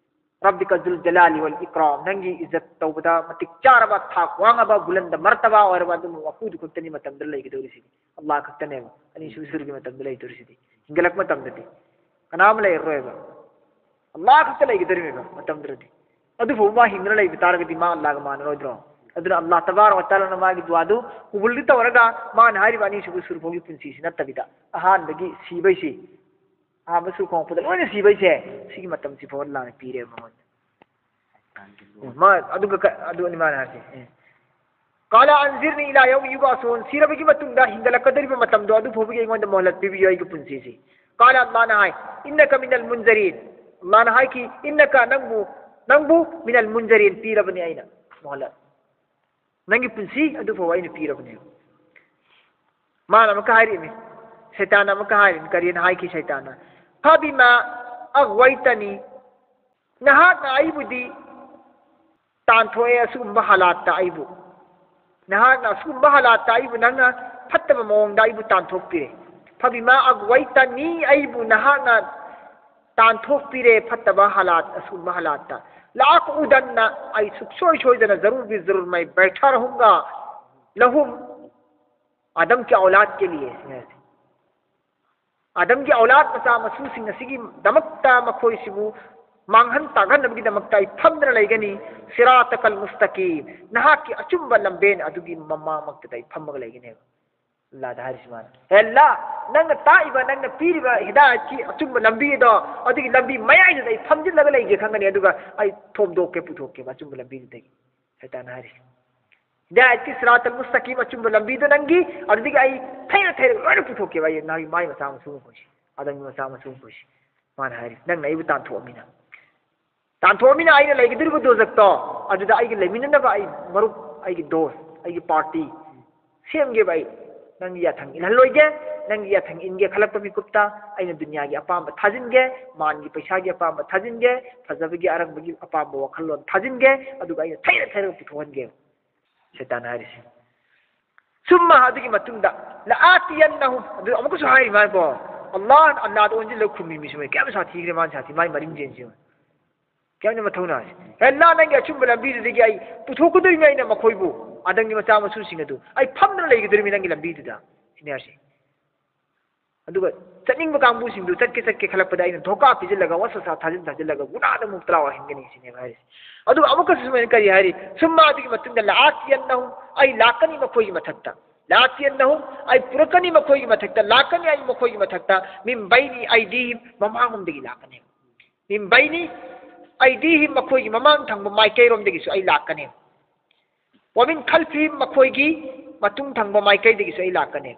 "ꯔꯕꯤꯀ ꯖꯨꯜ ꯖꯂꯥꯂꯤ ꯋꯜ ꯏꯀ꯭ꯔꯥꯝ", ꯅꯪꯒꯤ ꯏꯖꯠ ꯇꯧꯕꯗ ꯃꯇꯤꯛ ꯆꯥꯔꯕ, ꯊꯥꯛ ꯋꯥꯡꯉꯕ, ꯕꯨꯂꯟꯗ ꯃꯔꯇꯕꯥ ꯑꯣꯏꯔꯕ ꯑꯗꯨꯝꯕ ꯃꯄꯨꯗꯨ ꯈꯛꯇꯅꯤ ꯃꯇꯝꯗ ꯂꯩꯒꯗꯧꯔꯤꯁꯤꯗꯤ꯫ ꯑꯜꯂꯥꯍ ꯈꯛꯇꯅꯦꯕ ꯑꯅꯤꯁꯨꯕ ꯁꯨꯔꯒꯤ ꯃꯇꯝꯗ ꯂꯩꯗꯧꯔꯤꯁꯤꯗꯤ꯫ ꯍꯤꯡꯒꯠꯂꯛꯄ ꯃꯇꯝꯗꯗꯤ ꯀꯅꯥ ꯑꯃ ꯂꯩꯔꯔꯣꯏꯕ꯫ ꯑꯜꯂꯥꯍ ꯈꯛꯇ ꯂꯩꯒꯗꯧꯔꯤꯕ ꯃꯇꯝꯗꯨꯗꯗꯤ꯫ ꯑꯗꯨꯐꯥꯎ ꯃꯥ ꯍꯤꯡꯗꯨꯅ ꯂꯩꯕ ꯇꯥꯔꯒꯗꯤ ꯃꯥ ꯑꯜꯂꯥꯍꯒ ꯃꯥꯟꯅꯔꯣꯏꯗ꯭ꯔꯣ? ꯑꯗꯨꯅ ꯑꯜꯂꯥꯍ ꯇꯕꯥꯔꯛ ꯋ ꯇꯥꯂꯥꯅ ꯃꯥꯒꯤ ꯗꯨꯋꯥꯗꯨ ꯀꯨꯕꯨꯜꯗꯤ ꯇꯧꯔꯒ ꯃꯥꯅ ꯍꯥꯏꯔꯤꯕ ꯑꯅꯤꯁꯨꯕ ꯁꯨꯔ ꯐꯥꯎꯒꯤ ꯄꯨꯟꯁꯤꯁꯤ ꯅꯠꯇꯕꯤꯗ ꯑꯍꯥꯟꯕꯒꯤ ꯁꯤꯕꯩꯁꯤ, ꯑꯍꯥꯟꯕ ꯁꯨꯔ ꯈꯣꯡꯉꯛꯄꯗ ꯂꯣꯏꯅ ꯁꯤꯕꯩꯁꯦ, ꯁꯤꯒꯤ ꯃꯇꯝꯁꯤ ꯐꯥꯎ ꯑꯜꯂꯥꯍꯅ ꯄꯤꯔꯦꯕ ꯃꯉꯣꯟꯗ꯫ ꯎꯝ, ꯃꯥ ꯑꯗꯨꯒ ꯀ-, ꯑꯗꯨꯅꯤ ꯃꯥꯅ ꯍꯥꯏꯁꯦ꯫ ꯎꯝ꯫ "ꯀꯥꯂꯥ ꯑꯟꯖꯤꯔꯅꯤ ꯏꯂꯥ ꯌꯧꯃꯤ ꯌꯨꯕꯥꯁꯨꯟ", ꯁꯤꯔꯕꯒꯤ ꯃꯇꯨꯡꯗ ꯍꯤꯡꯒꯠꯂꯛꯀꯗꯧꯔꯤꯕ ꯃꯇꯝꯗꯣ ꯑꯗꯨ ꯐꯥꯎꯕꯒꯤ ꯑꯩꯉꯣꯟꯗ ꯃꯣꯍꯂꯠ ꯄꯤꯕꯤꯌꯨ ꯑꯩꯒꯤ ꯄꯨꯟꯁꯤꯁꯤ꯫ ꯀꯥꯂꯥ, ꯑꯜꯂꯥꯍꯅ ꯍꯥꯏ, "ꯏꯟꯅꯀ ꯃꯤꯅꯜ ꯃꯨꯟꯖꯔꯤꯟ", ꯑꯜꯂꯥꯍꯅ ꯍꯥꯏꯈꯤ, "ꯏꯟꯅꯀ", ꯅꯪꯕꯨ, ꯅꯪꯕꯨ "ꯃꯤꯅꯜ ꯃꯨꯟꯖꯔꯤꯟ", ꯄꯤꯔꯕꯅꯤ ꯑꯩꯅ ꯃꯣꯍꯂꯠ꯫ ꯅꯪꯒꯤ ꯄꯨꯟꯁꯤ ꯑꯗꯨ ꯐꯥꯎꯕ ꯑꯩꯅ ꯄꯤꯔꯕꯅꯦꯕ꯫ ꯃꯥꯅ ꯑꯃꯨꯛꯀ ꯍꯥꯏꯔꯛꯏꯅꯤ, ꯁꯩꯇꯥꯟꯅ ꯑꯃꯨꯛꯀ ꯍꯥꯏꯔꯤꯅꯤ꯫ ꯀꯔꯤꯅ ꯍꯥꯏꯈꯤ ꯁꯩꯇꯥꯟꯅ? "ꯐꯕꯤꯃꯥ ꯑꯒꯋꯥꯏꯇꯅꯤ", ꯅꯍꯥꯛꯅ ꯑꯩꯕꯨꯗꯤ ꯇꯥꯟꯊꯣꯛꯑꯦ ꯑꯁꯤꯒꯨꯝꯕ ꯍꯥꯂꯥꯠꯇ ꯑꯩꯕꯨ꯫ ꯅꯍꯥꯛꯅ ꯑꯁꯤꯒꯨꯝꯕ ꯍꯥꯂꯥꯠꯇ ꯑꯩꯕꯨ ꯅꯪꯅ ꯐꯠꯇꯕ ꯃꯑꯣꯡꯗ ꯑꯩꯕꯨ ꯇꯥꯟꯊꯣꯛꯄꯤꯔꯦ꯫ "ꯐꯕꯤꯃꯥ ꯑꯒꯋꯥꯏꯇꯅꯤ", ꯑꯩꯕꯨ ꯅꯍꯥꯛꯅ ꯇꯥꯟꯊꯣꯛꯄꯤꯔꯦ ꯐꯠꯇꯕ ꯍꯥꯂꯥꯠ, ꯑꯁꯤꯒꯨꯝꯕ ꯍꯥꯂꯥꯠꯇ꯫ "ꯂꯥꯛꯎꯗꯟꯅ", ꯑꯩ ꯁꯨꯛꯁꯣꯏ ꯁꯣꯏꯗꯅ, "ꯖꯔꯨꯔ ꯕꯤ ꯖꯔꯨꯔ ꯃꯩ ꯕꯩꯊꯥ ꯔꯍꯨꯡꯒꯥ ꯂꯍꯨꯝ", ꯑꯥꯗꯝ ꯀꯤ ꯑꯧꯂꯥꯗ ꯀꯦ ꯂꯤꯌꯦ꯫ ꯑꯥꯗꯝꯒꯤ ꯑꯧꯂꯥꯗ ꯃꯆꯥ ꯃꯁꯨꯁꯤꯡ ꯑꯁꯤꯒꯤꯗꯃꯛꯇ ꯃꯈꯣꯏꯁꯤꯕꯨ ꯃꯥꯡꯍꯟ ꯇꯥꯛꯍꯟꯅꯕꯒꯤꯗꯃꯛꯇ ꯑꯩ ꯐꯝꯗꯨꯅ ꯂꯩꯒꯅꯤ꯫ "ꯁꯤꯔꯥꯇꯀꯜ ꯃꯨꯁꯇꯀꯤꯝ", ꯅꯍꯥꯛꯀꯤ ꯑꯆꯨꯝꯕ ꯂꯝꯕꯦꯟ ꯑꯗꯨꯒꯤ ꯃꯃꯥꯡꯃꯛꯇꯗ ꯑꯩ ꯐꯝꯃꯒ ꯂꯩꯒꯅꯦꯕ꯫ ꯑꯜꯂꯥꯗ ꯍꯥꯏꯔꯤꯁꯤ ꯃꯥꯅ, "ꯍꯦ ꯑꯜꯂꯥ, ꯅꯪꯅ ꯇꯥꯛꯏꯕ, ꯅꯪꯅ ꯄꯤꯔꯤꯕ ꯍꯤꯗꯥꯌꯠꯀꯤ ꯑꯆꯨꯝꯕ ꯂꯝꯕꯤ ꯑꯗꯣ, ꯑꯗꯨꯒꯤ ꯂꯝꯕꯤ ꯃꯌꯥꯏꯗꯨꯗ ꯑꯩ ꯐꯝꯖꯤꯜꯂꯒ ꯂꯩꯒꯦ ꯈꯪꯒꯅꯤ, ꯑꯗꯨꯒ ꯑꯩ ꯊꯣꯝꯗꯣꯛꯀꯦ, ꯄꯨꯊꯣꯛꯀꯦꯕ ꯑꯆꯨꯝꯕ ꯂꯝꯕꯤꯗꯨꯗꯒꯤ", ꯁꯩꯇꯥꯟꯅ ꯍꯥꯏꯔꯤꯁꯤ꯫ ꯍꯤꯗꯥꯌꯠꯀꯤ ꯁꯤꯔꯥꯇꯜ ꯃꯨꯁꯇꯀꯤꯝ, ꯑꯆꯨꯝꯕ ꯂꯝꯕꯤꯗꯣ ꯅꯪꯒꯤ, ꯑꯗꯨꯗꯒꯤ ꯑꯩ ꯊꯩꯔ ꯊꯩꯔꯒ ꯂꯣꯏꯅ ꯄꯨꯊꯣꯛꯀꯦꯕ, ꯑꯩ ꯅꯪꯒꯤ ꯃꯥꯏ ꯃꯆꯥ ꯃꯁꯨ ꯃꯈꯣꯏꯁꯦ, ꯑꯗꯝꯒꯤ ꯃꯆꯥ ꯃꯁꯨ ꯃꯈꯣꯏꯁꯦ꯫ ꯃꯥꯅ ꯍꯥꯏꯔꯤ, ꯅꯪꯅ ꯑꯩꯕꯨ ꯇꯥꯟꯊꯣꯛꯑꯃꯤꯅ, ꯇꯥꯟꯊꯣꯛꯑꯃꯤꯅ ꯑꯩꯅ ꯂꯩꯒꯗꯧꯔꯤꯕ ꯗꯣꯖꯈꯇꯣ, ꯑꯗꯨꯗ ꯑꯩꯒꯤ ꯂꯩꯃꯤꯟꯅꯅꯕ ꯑꯩ ꯃꯔꯨꯞ, ꯑꯩꯒꯤ ꯗꯣꯁ, ꯑꯩꯒꯤ ꯄꯥꯔꯇꯤ ꯁꯦꯝꯒꯦꯕ꯫ ꯑꯩ ꯅꯪꯒꯤ ꯌꯥꯊꯪ ꯏꯜꯍꯜꯂꯣꯏꯒꯦ, ꯅꯪꯒꯤ ꯌꯥꯊꯪ ꯏꯟꯒꯦ ꯈꯜꯂꯛꯄ ꯃꯤꯀꯨꯞꯇ ꯑꯩꯅ ꯗꯨꯅꯤꯌꯥꯒꯤ ꯑꯄꯥꯝꯕ ꯊꯥꯖꯤꯟꯒꯦ, ꯃꯥꯟꯒꯤ ꯄꯩꯁꯥꯒꯤ ꯑꯄꯥꯝꯕ ꯊꯥꯖꯤꯟꯒꯦ, ꯐꯖꯕꯒꯤ ꯑꯔꯪꯕꯒꯤ ꯑꯄꯥꯝꯕ ꯋꯥꯈꯜꯂꯣꯟ ꯊꯥꯖꯤꯟꯒꯦ, ꯑꯗꯨꯒ ꯑꯩꯅ ꯊꯩꯔ ꯊꯩꯔꯒ ꯄꯨꯊꯣꯛꯍꯟꯒꯦ꯫ ꯁꯩꯇꯥꯟ ꯍꯥꯏꯔꯤꯁꯦ꯫ ꯁꯨꯝꯃ ꯑꯗꯨꯒꯤ ꯃꯇꯨꯡꯗ ꯂꯥꯑꯥꯇꯤꯌꯟꯅꯍꯨꯝ, ꯑꯗꯨ ꯑꯃꯨꯛꯀꯁꯨ ꯍꯥꯏꯔꯤ ꯃꯥꯅꯀꯣ, ꯑꯜꯂꯥꯍ, ꯑꯜꯂꯥꯍꯗ ꯑꯣꯟꯁꯤꯜꯂꯒ ꯈꯨꯝꯃꯤ ꯃꯤꯁꯨ ꯃꯣꯏ ꯀꯌꯥꯝ ꯁꯥꯊꯤꯈ꯭ꯔꯦ, ꯃꯥꯅ ꯁꯥꯊꯤ, ꯃꯥꯒꯤ ꯃꯔꯤꯡꯖꯦꯜꯁꯦ ꯀꯌꯥꯝꯅ ꯃꯊꯧꯅꯥꯁꯦ꯫ ꯍꯦ ꯑꯜꯂꯥꯍ, ꯅꯪꯒꯤ ꯑꯆꯨꯝꯕ ꯂꯝꯕꯤꯗꯨꯗꯒꯤ ꯑꯩ ꯄꯨꯊꯣꯛꯀꯗꯧꯔꯤꯕꯅꯤ ꯑꯩꯅ ꯃꯈꯣꯏꯕꯨ, ꯑꯗꯝꯒꯤ ꯃꯆꯥ ꯃꯁꯨꯁꯤꯡ ꯑꯗꯨ ꯑꯩ ꯐꯝꯗꯨꯅ ꯂꯩꯒꯗꯧꯔꯤꯕꯅꯤ ꯅꯪꯒꯤ ꯂꯝꯕꯤꯗꯨꯗ꯫ ꯁꯤꯅꯤ ꯍꯥꯏꯁꯦ꯫ ꯑꯗꯨꯒ ꯆꯠꯅꯤꯡꯕ ꯀꯥꯡꯕꯨꯁꯤꯡꯗꯨ ꯆꯠꯀꯦ ꯆꯠꯀꯦ ꯈꯜꯂꯛꯄꯗ ꯑꯩꯅ ꯙꯣꯀꯥ ꯄꯤꯁꯤꯜꯂꯒ, ꯋꯥꯁꯋꯥꯁꯥ ꯊꯥꯖꯤꯟ ꯊꯥꯖꯤꯜꯂꯒ ꯒꯨꯅꯥꯗ ꯃꯨꯕꯇꯂꯥ ꯑꯣꯏꯍꯟꯒꯅꯤ ꯁꯤꯅꯦꯕ ꯍꯥꯏꯔꯤꯁꯦ꯫ ꯑꯗꯨꯒ ꯑꯃꯨꯛꯀꯁꯨ ꯁꯨꯃꯥꯏꯅ ꯀꯔꯤ ꯍꯥꯏꯔꯤ? ꯁꯨꯝꯃ ꯑꯗꯨꯒꯤ ꯃꯇꯨꯡꯗ ꯂꯥꯑꯥꯇꯤꯌꯟꯅꯍꯨꯝ, ꯑꯩ ꯂꯥꯛꯀꯅꯤ ꯃꯈꯣꯏꯒꯤ ꯃꯊꯛꯇ꯫ ꯂꯥꯑꯥꯇꯤꯌꯟꯅꯍꯨꯝ, ꯑꯩ ꯄꯨꯔꯛꯀꯅꯤ ꯃꯈꯣꯏꯒꯤ ꯃꯊꯛꯇ, ꯂꯥꯛꯀꯅꯤ ꯑꯩ ꯃꯈꯣꯏꯒꯤ ꯃꯊꯛꯇ, ꯃꯤꯟ ꯕꯩꯅꯤ ꯑꯩꯗꯤꯍꯤꯝ, ꯃꯃꯥꯡꯂꯣꯝꯗꯒꯤ ꯂꯥꯛꯀꯅꯤ꯫ ꯃꯤꯟ ꯕꯩꯅꯤ ꯑꯩꯗꯤꯍꯤꯝ, ꯃꯈꯣꯏꯒꯤ ꯃꯃꯥꯡ ꯊꯪꯕ ꯃꯥꯏꯀꯩꯔꯣꯝꯗꯒꯤꯁꯨ ꯑꯩ ꯂꯥꯛꯀꯅꯤ꯫ ꯋꯥꯃꯤꯟ ꯈꯜꯐꯤꯍꯤꯝ, ꯃꯈꯣꯏꯒꯤ ꯃꯇꯨꯡ ꯊꯪꯕ ꯃꯥꯏꯀꯩꯗꯒꯤꯁꯨ ꯑꯩ ꯂꯥꯛꯀꯅꯤ꯫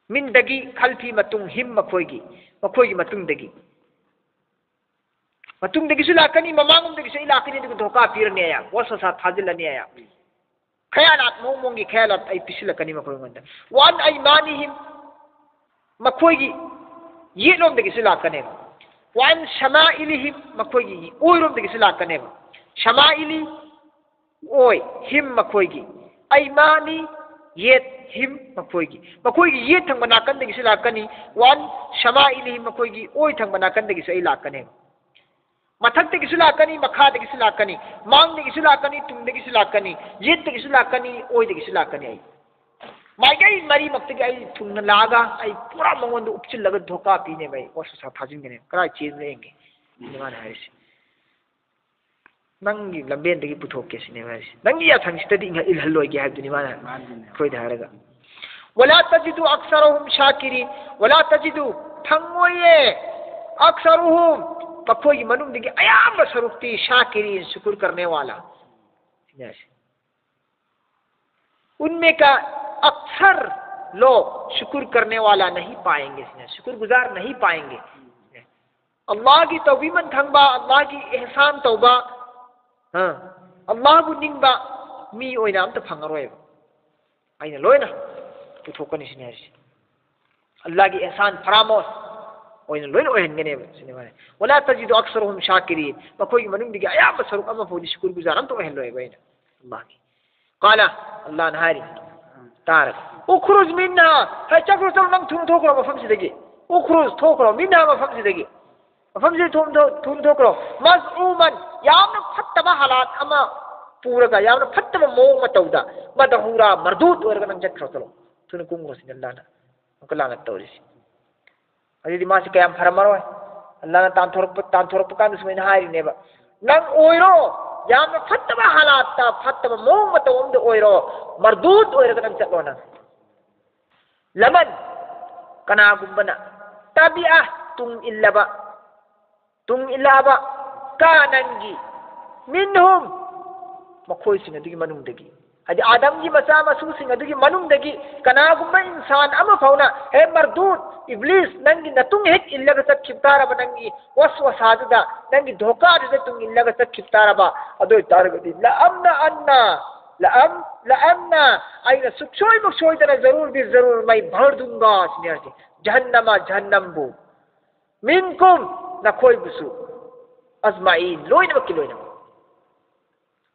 ꯃꯤꯟꯗꯒꯤ ꯈꯜꯐꯤ, ꯃꯇꯨꯡ, ꯍꯤꯝ, ꯃꯈꯣꯏꯒꯤ, ꯃꯈꯣꯏꯒꯤ ꯃꯇꯨꯡꯗꯒꯤ꯫ ꯃꯇꯨꯡꯗꯒꯤꯁꯨ ꯂꯥꯛꯀꯅꯤ, ꯃꯃꯥꯡꯂꯣꯝꯗꯒꯤꯁꯨ ꯑꯩ ꯂꯥꯛꯀꯅꯤ, ꯑꯗꯨꯒ ꯙꯣꯀꯥ ꯄꯤꯔꯅꯤ ꯑꯩ, ꯋꯥꯁꯋꯥꯁꯥ ꯊꯥꯖꯤꯜꯂꯅꯤ ꯑꯩ꯫ ꯈꯌꯥꯂꯥꯠ, ꯃꯑꯣꯡ ꯃꯑꯣꯡꯒꯤ ꯈꯌꯥꯂꯥꯠ ꯑꯩ ꯄꯤꯁꯤꯜꯂꯛꯀꯅꯤ ꯃꯈꯣꯏꯉꯣꯟꯗ꯫ ꯋꯥꯟ ꯑꯩꯃꯥꯅꯤꯍꯤꯝ, ꯃꯈꯣꯏꯒꯤ ꯌꯦꯠꯂꯣꯝꯗꯒꯤꯁꯨ ꯂꯥꯛꯀꯅꯦꯕ꯫ ꯋꯥꯟ ꯁꯃꯥꯏꯂꯤꯍꯤꯝ, ꯃꯈꯣꯏꯒꯤ ꯑꯣꯏꯔꯣꯝꯗꯒꯤꯁꯨ ꯂꯥꯛꯀꯅꯦꯕ꯫ ꯁꯃꯥꯏꯂꯤ, ꯑꯣꯏ, ꯍꯤꯝ, ꯃꯈꯣꯏꯒꯤ꯫ ꯑꯩꯃꯥꯅꯤ, ꯌꯦꯠ, ꯍꯤꯝ, ꯃꯈꯣꯏꯒꯤ꯫ ꯃꯈꯣꯏꯒꯤ ꯌꯦꯠ ꯊꯪꯕ ꯅꯥꯀꯟꯗꯒꯤꯁꯨ ꯂꯥꯛꯀꯅꯤ꯫ ꯋꯥꯟ ꯁꯃꯥꯏꯂꯤꯍꯤꯝ, ꯃꯈꯣꯏꯒꯤ ꯑꯣꯏ ꯊꯪꯕ ꯅꯥꯀꯟꯗꯒꯤꯁꯨ ꯑꯩ ꯂꯥꯛꯀꯅꯦꯕ꯫ ꯃꯊꯛꯇꯒꯤꯁꯨ ꯂꯥꯛꯀꯅꯤ, ꯃꯈꯥꯗꯒꯤꯁꯨ ꯂꯥꯛꯀꯅꯤ, ꯃꯥꯡꯗꯒꯤꯁꯨ ꯂꯥꯛꯀꯅꯤ, ꯇꯨꯡꯗꯒꯤꯁꯨ ꯂꯥꯛꯀꯅꯤ, ꯌꯦꯠꯇꯒꯤꯁꯨ ꯂꯥꯛꯀꯅꯤ, ꯑꯣꯏꯗꯒꯤꯁꯨ ꯂꯥꯛꯀꯅꯤ꯫ ꯑꯩ ꯃꯥꯏꯀꯩ ꯃꯔꯤꯃꯛꯇꯒꯤ ꯑꯩ ꯊꯨꯡꯅ ꯂꯥꯛꯑꯒ ꯑꯩ ꯄꯨꯔꯥ ꯃꯉꯣꯟꯗ ꯎꯞꯁꯤꯜꯂꯒ ꯙꯣꯀꯥ ꯄꯤꯅꯦꯕ, ꯑꯩ ꯋꯥꯁꯋꯥꯁꯥ ꯊꯥꯖꯤꯟꯒꯅꯦꯕ꯫ ꯀꯗꯥꯏ ꯆꯦꯟꯕꯅꯣ ꯌꯦꯡꯒꯦ꯫ ꯑꯗꯨꯅꯤ ꯃꯥꯅ ꯍꯥꯏꯔꯤꯁꯦ꯫ ꯅꯪꯒꯤ ꯂꯝꯕꯦꯟꯗꯒꯤ ꯄꯨꯊꯣꯛꯀꯦ ꯁꯤꯅꯦꯕ ꯍꯥꯏꯔꯤꯁꯦ꯫ ꯅꯪꯒꯤ ꯌꯥꯊꯪꯁꯤꯗꯗꯤ ꯏꯜꯍꯜꯂꯣꯏꯒꯦ ꯍꯥꯏꯕꯗꯨꯅꯤ ꯃꯥꯅ ꯑꯩꯈꯣꯏꯗ ꯍꯥꯏꯔꯒ꯫ ꯋꯂꯥ ꯇꯖꯤꯗꯨ ꯑꯛꯁꯔꯍꯨꯝ ꯁꯥꯀꯤꯔꯤꯟ꯫ ꯋꯂꯥ ꯇꯖꯤꯗꯨ, ꯐꯪꯉꯣꯏꯌꯦ꯫ ꯑꯛꯁꯔꯍꯨꯝ, ꯃꯈꯣꯏꯒꯤ ꯃꯅꯨꯡꯗꯒꯤ ꯑꯌꯥꯝꯕ ꯁꯔꯨꯛꯇꯤ ꯁꯥꯀꯤꯔꯤꯟ, ꯁꯨꯀꯨꯔ ꯀꯔꯅꯦ ꯋꯥꯂꯥ꯫ ꯁꯤꯅꯦ ꯍꯥꯏꯁꯦ꯫ उनमें का अक्सर लोग शुक्र करने वाला नहीं पाएंगे, शुक्रगुजार नहीं पाएंगे. ꯑꯜꯂꯥꯍꯒꯤ ꯇꯧꯕꯤꯃꯟ ꯈꯪꯕ, ꯑꯜꯂꯥꯍꯒꯤ ꯏꯍꯁꯥꯟ ꯇꯧꯕ, ꯑ, ꯑꯜꯂꯥꯍꯕꯨ ꯅꯤꯡꯕ ꯃꯤ ꯑꯣꯏꯅ ꯑꯝꯇ ꯐꯪꯉꯔꯣꯏꯕ. ꯑꯩꯅ ꯂꯣꯏꯅ ꯄꯨꯊꯣꯛꯀꯅꯤ ꯁꯤꯅꯤ ꯍꯥꯏꯔꯤꯁꯦ. ꯑꯜꯂꯥꯍꯒꯤ ꯏꯍꯁꯥꯟ ꯐꯔꯥꯃꯣꯁ ꯑꯣꯏꯅ ꯂꯣꯏꯅ ꯑꯣꯏꯍꯟꯒꯅꯦꯕ ꯁꯤꯅꯤ ꯍꯥꯏꯔꯦ. ولا تجد أكثرهم شاكرين. ꯃꯈꯣꯏꯒꯤ ꯃꯅꯨꯡꯗꯒꯤ ꯑꯌꯥꯝꯕ ꯁꯔꯨꯛ ꯑꯃ ꯐꯥꯎꯗꯤ ꯁꯨꯀꯨꯔ ꯒꯨꯖꯥꯔ ꯑꯝꯇ ꯑꯣꯏꯍꯜꯂꯣꯏꯕ ꯑꯩꯅ ꯑꯜꯂꯥꯍꯒꯤ. ꯀꯥꯂ, ꯑꯜꯂꯥꯍꯅ ꯍꯥꯏꯔꯤ, ꯇꯥꯔꯒ, "ꯎꯈ꯭ꯔꯨꯖ ꯃꯤꯟꯍꯥ", ꯍꯥꯏ, ꯆꯠꯈ꯭ꯔꯣ, ꯆꯠꯈ꯭ꯔꯣ, ꯅꯪ ꯊꯨꯅ ꯊꯣꯛꯈ꯭ꯔꯣ ꯃꯐꯝꯁꯤꯗꯒꯤ. "ꯎꯈ꯭ꯔꯨꯖ", ꯊꯣꯛꯈ꯭ꯔꯣ, "ꯃꯤꯟꯍꯥ", ꯃꯐꯝꯁꯤꯗꯒꯤ. ꯃꯐꯝꯁꯤꯗ ꯊꯨꯅ ꯊꯣꯛ-, ꯊꯨꯅ ꯊꯣꯛꯈ꯭ꯔꯣ. "ꯃꯖꯎꯃꯟ", ꯌꯥꯝꯅ ꯐꯠꯇꯕ ꯍꯥꯂꯥꯠ ꯑꯃ ꯄꯨꯔꯒ, ꯌꯥꯝꯅ ꯐꯠꯇꯕ ꯃꯑꯣꯡ ꯃꯇꯧꯗ, "ꯃꯗꯍꯨꯔꯥ", ꯃꯔꯗꯨꯗ ꯑꯣꯏꯔꯒ ꯅꯪ ꯆꯠꯈ꯭ꯔꯣ, ꯆꯠꯂꯣ. ꯊꯨꯅ ꯀꯨꯝꯈ꯭ꯔꯣ ꯁꯤꯅꯤ ꯑꯜꯂꯥꯍꯅ ꯑꯃꯨꯛꯀ ꯂꯥꯟꯅ ꯇꯧꯔꯤꯁꯤ. ꯑꯗꯨꯗꯤ ꯃꯥꯁꯤ ꯀꯌꯥꯝ ꯐꯔꯝꯃꯔꯣꯏ. ꯑꯜꯂꯥꯍꯅ ꯇꯥꯟꯊꯣꯔꯛꯄ, ꯇꯥꯟꯊꯣꯔꯛꯄ ꯀꯥꯟꯗ ꯁꯨꯃꯥꯏꯅ ꯍꯥꯏꯔꯤꯅꯦꯕ, "ꯅꯪ ꯑꯣꯏꯔꯣ, ꯌꯥꯝꯅ ꯐꯠꯇꯕ ꯍꯥꯂꯥꯠꯇ, ꯐꯠꯇꯕ ꯃꯑꯣꯡ ꯃꯇꯧ ꯑꯃꯗ ꯑꯣꯏꯔꯣ, ꯃꯔꯗꯨꯗ ꯑꯣꯏꯔꯒ ꯅꯪ ꯆꯠꯂꯣ ꯅꯪ." ꯂꯃꯟ, ꯀꯅꯥꯒꯨꯝꯕꯅ, ꯇꯕꯤꯑ, ꯇꯨꯡ ꯏꯜꯂꯕ, ꯇꯨꯡ ꯏꯜꯂꯕ, ꯀꯥ, ꯅꯪꯒꯤ, ꯃꯤꯟꯍꯨꯝ, ꯃꯈꯣꯏꯁꯤꯡ ꯑꯗꯨꯒꯤ ꯃꯅꯨꯡꯗꯒꯤ, ꯍꯥꯏꯗꯤ ꯑꯥꯗꯝꯒꯤ ꯃꯆꯥ ꯃꯁꯨꯁꯤꯡ ꯑꯗꯨꯒꯤ ꯃꯅꯨꯡꯗꯒꯤ ꯀꯅꯥꯒꯨꯝꯕ ꯏꯟꯁꯥꯟ ꯑꯃ ꯐꯥꯎꯅ, "ꯍꯦ ꯃꯔꯗꯨꯗ, ꯏꯕ꯭ꯂꯤꯁ, ꯅꯪꯒꯤ ꯅꯇꯨꯡ ꯍꯦꯛ ꯏꯜꯂꯒ ꯆꯠꯈꯤꯕ ꯇꯥꯔꯕ, ꯅꯪꯒꯤ ꯋꯥꯁꯋꯥꯁꯥꯗꯨꯗ, ꯅꯪꯒꯤ ꯙꯣꯀꯥꯗꯨꯗ ꯇꯨꯡ ꯏꯜꯂꯒ ꯆꯠꯈꯤꯕ ꯇꯥꯔꯕ, ꯑꯗꯨ ꯑꯣꯏꯇꯥꯔꯒꯗꯤ, ꯂꯑꯝꯅ ꯑꯟꯅ, ꯂꯑꯝ, ꯂꯑꯟꯅ, ꯑꯩꯅ ꯁꯨꯛꯁꯣꯏꯃꯛ ꯁꯣꯏꯗꯅ, ꯖꯔꯨꯔ ꯕꯤ ꯖꯔꯨꯔ, ꯃꯩ ꯚꯔ ꯗꯨꯡꯒꯥ" ꯁꯤꯅꯤ ꯍꯥꯏꯁꯦ, ꯖꯍꯟꯅꯃ, ꯖꯍꯟꯅꯝꯕꯨ, "ꯃꯤꯟꯀꯨꯝ", ꯅꯈꯣꯏꯕꯨꯁꯨ, "ꯑꯖꯃꯥꯏꯟ", ꯂꯣꯏꯅꯃꯛꯀꯤ ꯂꯣꯏꯅꯃꯛ,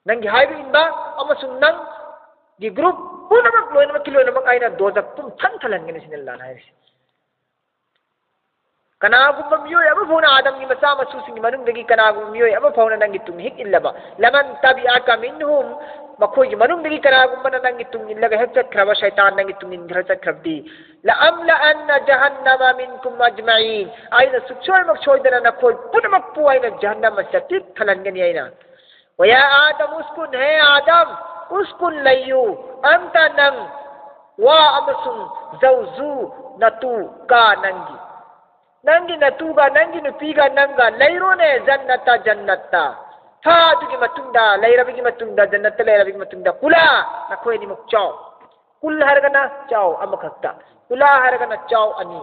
ꯅꯪꯒꯤ ꯍꯥꯏꯕ ꯏꯟꯕ ꯑꯃꯁꯨꯡ ꯅꯪꯒꯤ ꯒ꯭ꯔꯨꯞ ꯄꯨꯝꯅꯃꯛ, ꯂꯣꯏꯅꯃꯛꯀꯤ ꯂꯣꯏꯅꯃꯛ ꯑꯩꯅ ꯗꯣꯖꯈ ꯄꯨꯝꯊꯟ ꯊꯜꯍꯟꯒꯅꯤ ꯁꯤꯅꯤ ꯑꯜꯂꯥꯍꯅ ꯍꯥꯏꯔꯤꯁꯦ꯫ ꯀꯅꯥꯒꯨꯝꯕ ꯃꯤꯑꯣꯏ ꯑꯃ ꯐꯥꯎꯅ, ꯑꯥꯗꯝꯒꯤ ꯃꯆꯥ ꯃꯁꯨꯁꯤꯡꯒꯤ ꯃꯅꯨꯡꯗꯒꯤ ꯀꯅꯥꯒꯨꯝꯕ ꯃꯤꯑꯣꯏ ꯑꯃ ꯐꯥꯎꯅ ꯅꯪꯒꯤ ꯇꯨꯡ ꯍꯦꯛ ꯏꯜꯂꯕ, "ꯂꯃꯟ ꯇꯕꯤꯑꯀ ꯃꯤꯟꯍꯨꯝ", ꯃꯈꯣꯏꯒꯤ ꯃꯅꯨꯡꯗꯒꯤ ꯀꯅꯥꯒꯨꯝꯕꯅ ꯅꯪꯒꯤ ꯇꯨꯡ ꯏꯜꯂꯒ ꯍꯦꯛ ꯆꯠꯈ꯭ꯔꯕ, ꯁꯩꯇꯥꯟ ꯅꯪꯒꯤ ꯇꯨꯡ ꯏꯟꯈ꯭ꯔ ꯆꯠꯈ꯭ꯔꯕꯗꯤ, "ꯂꯑꯝꯂꯑꯟꯅ ꯖꯍꯟꯅꯃ ꯃꯤꯟꯀꯨꯝ ꯑꯖꯃꯥꯏꯟ", ꯑꯩꯅ ꯁꯨꯛꯁꯣꯏꯃꯛ ꯁꯣꯏꯗꯅ ꯅꯈꯣꯏ ꯄꯨꯝꯅꯃꯛꯄꯨ ꯑꯩꯅ ꯖꯍꯟꯅꯝ ꯑꯁꯤꯗ ꯇꯤꯛ ꯊꯜꯍꯟꯒꯅꯤ ꯑꯩꯅ꯫ "ꯋꯌꯥ ꯑꯥꯗꯝ ꯎꯁꯀꯨꯟ", ꯍꯦ ꯑꯥꯗꯝ, "ꯎꯁꯀꯨꯟ", ꯂꯩꯌꯨ, "ꯑꯟꯇ", ꯅꯪ, "ꯋꯥ", ꯑꯃꯁꯨꯡ "ꯖꯧꯖꯨ", ꯅꯇꯨ, "ꯀꯥ", ꯅꯪꯒꯤ, ꯅꯪꯒꯤ ꯅꯇꯨꯒ, ꯅꯪꯒꯤ ꯅꯨꯄꯤꯒ, ꯅꯪꯒ ꯂꯩꯔꯣꯅꯦ, "ꯖꯟꯅꯇ", ꯖꯟꯅꯠꯇ꯫ ꯐꯥ ꯑꯗꯨꯒꯤ ꯃꯇꯨꯡꯗ, ꯂꯩꯔꯕꯒꯤ ꯃꯇꯨꯡꯗ, ꯖꯟꯅꯠꯇ ꯂꯩꯔꯕꯒꯤ ꯃꯇꯨꯡꯗ, ꯀꯨꯂꯥ, ꯅꯈꯣꯏ ꯑꯅꯤꯃꯛ ꯆꯥꯎ꯫ ꯀꯨꯜ ꯍꯥꯏꯔꯒꯅ ꯆꯥꯎ ꯑꯃꯈꯛꯇ, ꯀꯨꯂꯥ ꯍꯥꯏꯔꯒꯅ ꯆꯥꯎ ꯑꯅꯤ꯫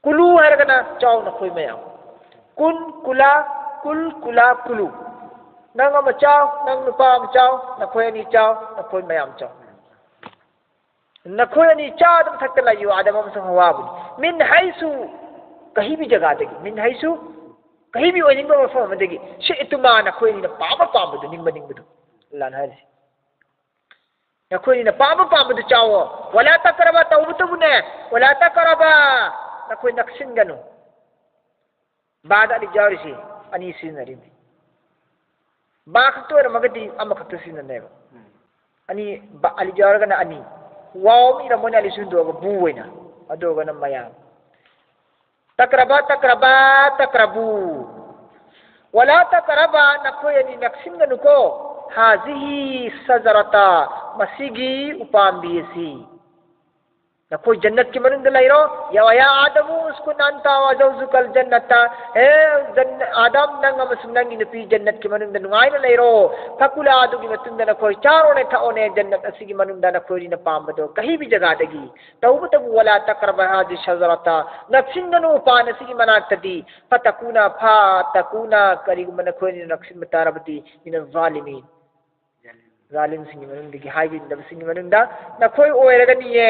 ꯀꯨꯂꯨ ꯍꯥꯏꯔꯒꯅ ꯆꯥꯎ ꯅꯈꯣꯏ ꯃꯌꯥꯝ꯫ ꯀꯨꯟ, ꯀꯨꯂꯥ, ꯀꯨꯜ, ꯀꯨꯂꯥ, ꯀꯨꯂꯨ꯫ ꯅꯪ ꯑꯃ ꯆꯥꯎ, ꯅꯪ ꯅꯨꯄꯥ ꯑꯃ ꯆꯥꯎ, ꯅꯈꯣꯏ ꯑꯅꯤ ꯆꯥꯎ, ꯅꯈꯣꯏ ꯃꯌꯥꯝ ꯆꯥꯎ꯫ ꯅꯈꯣꯏ ꯑꯅꯤ ꯆꯥꯗ ꯃꯊꯛꯇ ꯂꯩꯌꯨ, ꯑꯥꯗꯝ ꯑꯃꯁꯨꯡ ꯍꯋꯥꯕꯨꯅꯤ꯫ ꯃꯤꯟ ꯍꯥꯏꯁꯨ, ꯀꯍꯤ ꯚꯤ ꯖꯒꯥꯗꯒꯤ꯫ ꯃꯤꯟ ꯍꯥꯏꯁꯨ, ꯀꯍꯤ ꯚꯤ ꯑꯣꯏꯅꯤꯡꯕ ꯃꯐꯝ ꯑꯃꯗꯒꯤ꯫ ꯁꯤꯛꯇꯨꯃꯥ, ꯅꯈꯣꯏ ꯑꯅꯤꯅ ꯄꯥꯝꯕ ꯄꯥꯝꯕꯗꯨ, ꯅꯤꯡꯕ ꯅꯤꯡꯕꯗꯨ꯫ ꯑꯜꯂꯥꯍꯅ ꯍꯥꯏꯔꯤꯁꯤ꯫ ꯅꯈꯣꯏ ꯑꯅꯤꯅ ꯄꯥꯝꯕ ꯄꯥꯝꯕꯗꯨ ꯆꯥꯎꯑꯣ꯫ ꯋꯥꯂꯥ ꯇꯛꯔꯕꯥ, ꯇꯧꯕꯇꯕꯨꯅꯦ, ꯋꯥꯂꯥ ꯇꯛꯔꯕꯥ, ꯅꯈꯣꯏ ꯅꯛꯁꯤꯟꯒꯅꯨ꯫ ꯕꯥꯗ ꯑꯂꯤꯐ ꯌꯥꯎꯔꯤꯁꯤ ꯑꯅꯤ ꯁꯤꯖꯤꯟꯅꯔꯤꯅꯤ꯫ ꯕꯥ ꯈꯛꯇ ꯑꯣꯏꯔꯝꯃꯒꯗꯤ ꯑꯃꯈꯛꯇ ꯁꯤꯖꯤꯟꯅꯅꯦꯕ꯫ ꯑꯅꯤ, ꯕꯥ, ꯑꯂꯤꯐ ꯌꯥꯎꯔꯒꯅ ꯑꯅꯤ꯫ ꯋꯥꯎ ꯑꯃ ꯏꯔꯝꯃꯣꯅꯦ, ꯑꯂꯤꯐꯁꯤ ꯍꯨꯟꯗꯣꯛꯑꯒ ꯕꯨ ꯑꯣꯏꯅ꯫ ꯑꯗꯨ ꯑꯣꯏꯔꯒꯅ ꯃꯌꯥꯝ꯫ ꯇꯛꯔꯕꯥ, ꯇꯛꯔꯕꯥ, ꯇꯛꯔꯕꯨ꯫ ꯋꯥꯂꯥ ꯇꯛꯔꯕꯥ, ꯅꯈꯣꯏ ꯑꯅꯤ ꯅꯛꯁꯤꯟꯒꯅꯨꯀꯣ꯫ ꯍꯥꯖꯤꯍꯤ ꯁꯖꯔꯇ, ꯃꯁꯤꯒꯤ ꯎꯄꯥꯝꯕꯤ ꯑꯁꯤ꯫ ꯅꯈꯣꯏ ꯖꯟꯅꯠꯀꯤ ꯃꯅꯨꯡꯗ ꯂꯩꯔꯣ꯫ ꯌꯥ, ꯌꯥ ꯑꯥꯗꯃꯨ ꯎꯁꯀꯨꯟ ꯑꯟꯇ ꯋꯥ ꯖꯧꯖꯨꯀꯜ ꯖꯟꯅꯇ꯫ ꯍꯦ ꯖꯟ-, ꯑꯥꯗꯝ, ꯅꯪ ꯑꯃꯁꯨꯡ ꯅꯪꯒꯤ ꯅꯨꯄꯤ ꯖꯟꯅꯠꯀꯤ ꯃꯅꯨꯡꯗ ꯅꯨꯡꯉꯥꯏꯅ ꯂꯩꯔꯣ꯫ ꯐꯀꯨꯂꯥ, ꯑꯗꯨꯒꯤ ꯃꯇꯨꯡꯗ ꯅꯈꯣꯏ ꯆꯥꯔꯣꯅꯦ, ꯊꯛꯑꯣꯅꯦ, ꯖꯟꯅꯠ ꯑꯁꯤꯒꯤ ꯃꯅꯨꯡꯗ ꯅꯈꯣꯏꯅ ꯄꯥꯝꯕꯗꯣ ꯀꯍꯤ ꯚꯤ ꯖꯒꯥꯗꯒꯤ꯫ ꯇꯧꯕꯇꯕꯨ ꯋꯥꯂꯥ ꯇꯛꯔꯕꯥ ꯍꯥꯖꯤ ꯁꯖꯔꯇ, ꯅꯛꯁꯤꯟꯒꯅꯨ ꯎꯄꯥꯟ ꯑꯁꯤꯒꯤ ꯃꯅꯥꯛꯇꯗꯤ꯫ ꯐꯇꯀꯨꯅ, ꯐꯇꯀꯨꯅ, ꯀꯔꯤꯒꯨꯝꯕ ꯅꯈꯣꯏꯅ ꯅꯛꯁꯤꯟꯕ ꯇꯥꯔꯕꯗꯤ, ꯃꯤꯅ ꯖꯥꯂꯤꯃꯤꯟ, ꯖꯥꯂꯤꯝꯁꯤꯡꯒꯤ ꯃꯅꯨꯡꯗꯒꯤ, ꯍꯥꯏꯕ ꯏꯟꯗꯕꯁꯤꯡꯒꯤ ꯃꯅꯨꯡꯗ ꯅꯈꯣꯏ ꯑꯣꯏꯔꯒꯅꯤꯌꯦ꯫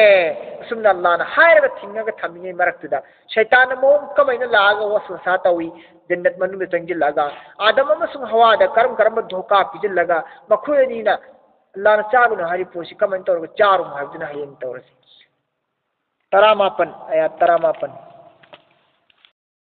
ꯑꯁꯨꯝꯅ ꯑꯜꯂꯥꯍꯅ ꯍꯥꯏꯔꯒ ꯊꯤꯡꯉꯒ ꯊꯝꯃꯤꯉꯩ ꯃꯔꯛꯇꯨꯗ ꯁꯩꯇꯥꯟꯅ ꯃꯑꯣꯡ ꯀꯃꯥꯏꯅ ꯂꯥꯛꯑꯒ ꯋꯥꯁꯋꯥꯁꯥ ꯇꯧꯏ, ꯖꯟꯅꯠ ꯃꯅꯨꯡꯗ ꯆꯪꯁꯤꯜꯂꯛꯑꯒ ꯑꯥꯗꯝ ꯑꯃꯁꯨꯡ ꯍꯋꯥꯗ ꯀꯔꯝ ꯀꯔꯝꯕ ꯙꯣꯀꯥ ꯄꯤꯁꯤꯜꯂꯒ ꯃꯈꯣꯏ ꯑꯅꯤꯅ ꯑꯜꯂꯥꯍꯅ ꯆꯥꯒꯅꯨ ꯍꯥꯏꯔꯤꯕ ꯄꯣꯠꯁꯤ ꯀꯃꯥꯏꯅ ꯇꯧꯔꯒ ꯆꯥꯔꯨ ꯍꯥꯏꯕꯗꯨꯅ ꯍꯌꯦꯡ ꯇꯧꯔꯁꯤ꯫ ꯇꯔꯥꯃꯥꯄꯟ, ꯑꯌꯥꯠ ꯇꯔꯥꯃꯥꯄꯟ꯫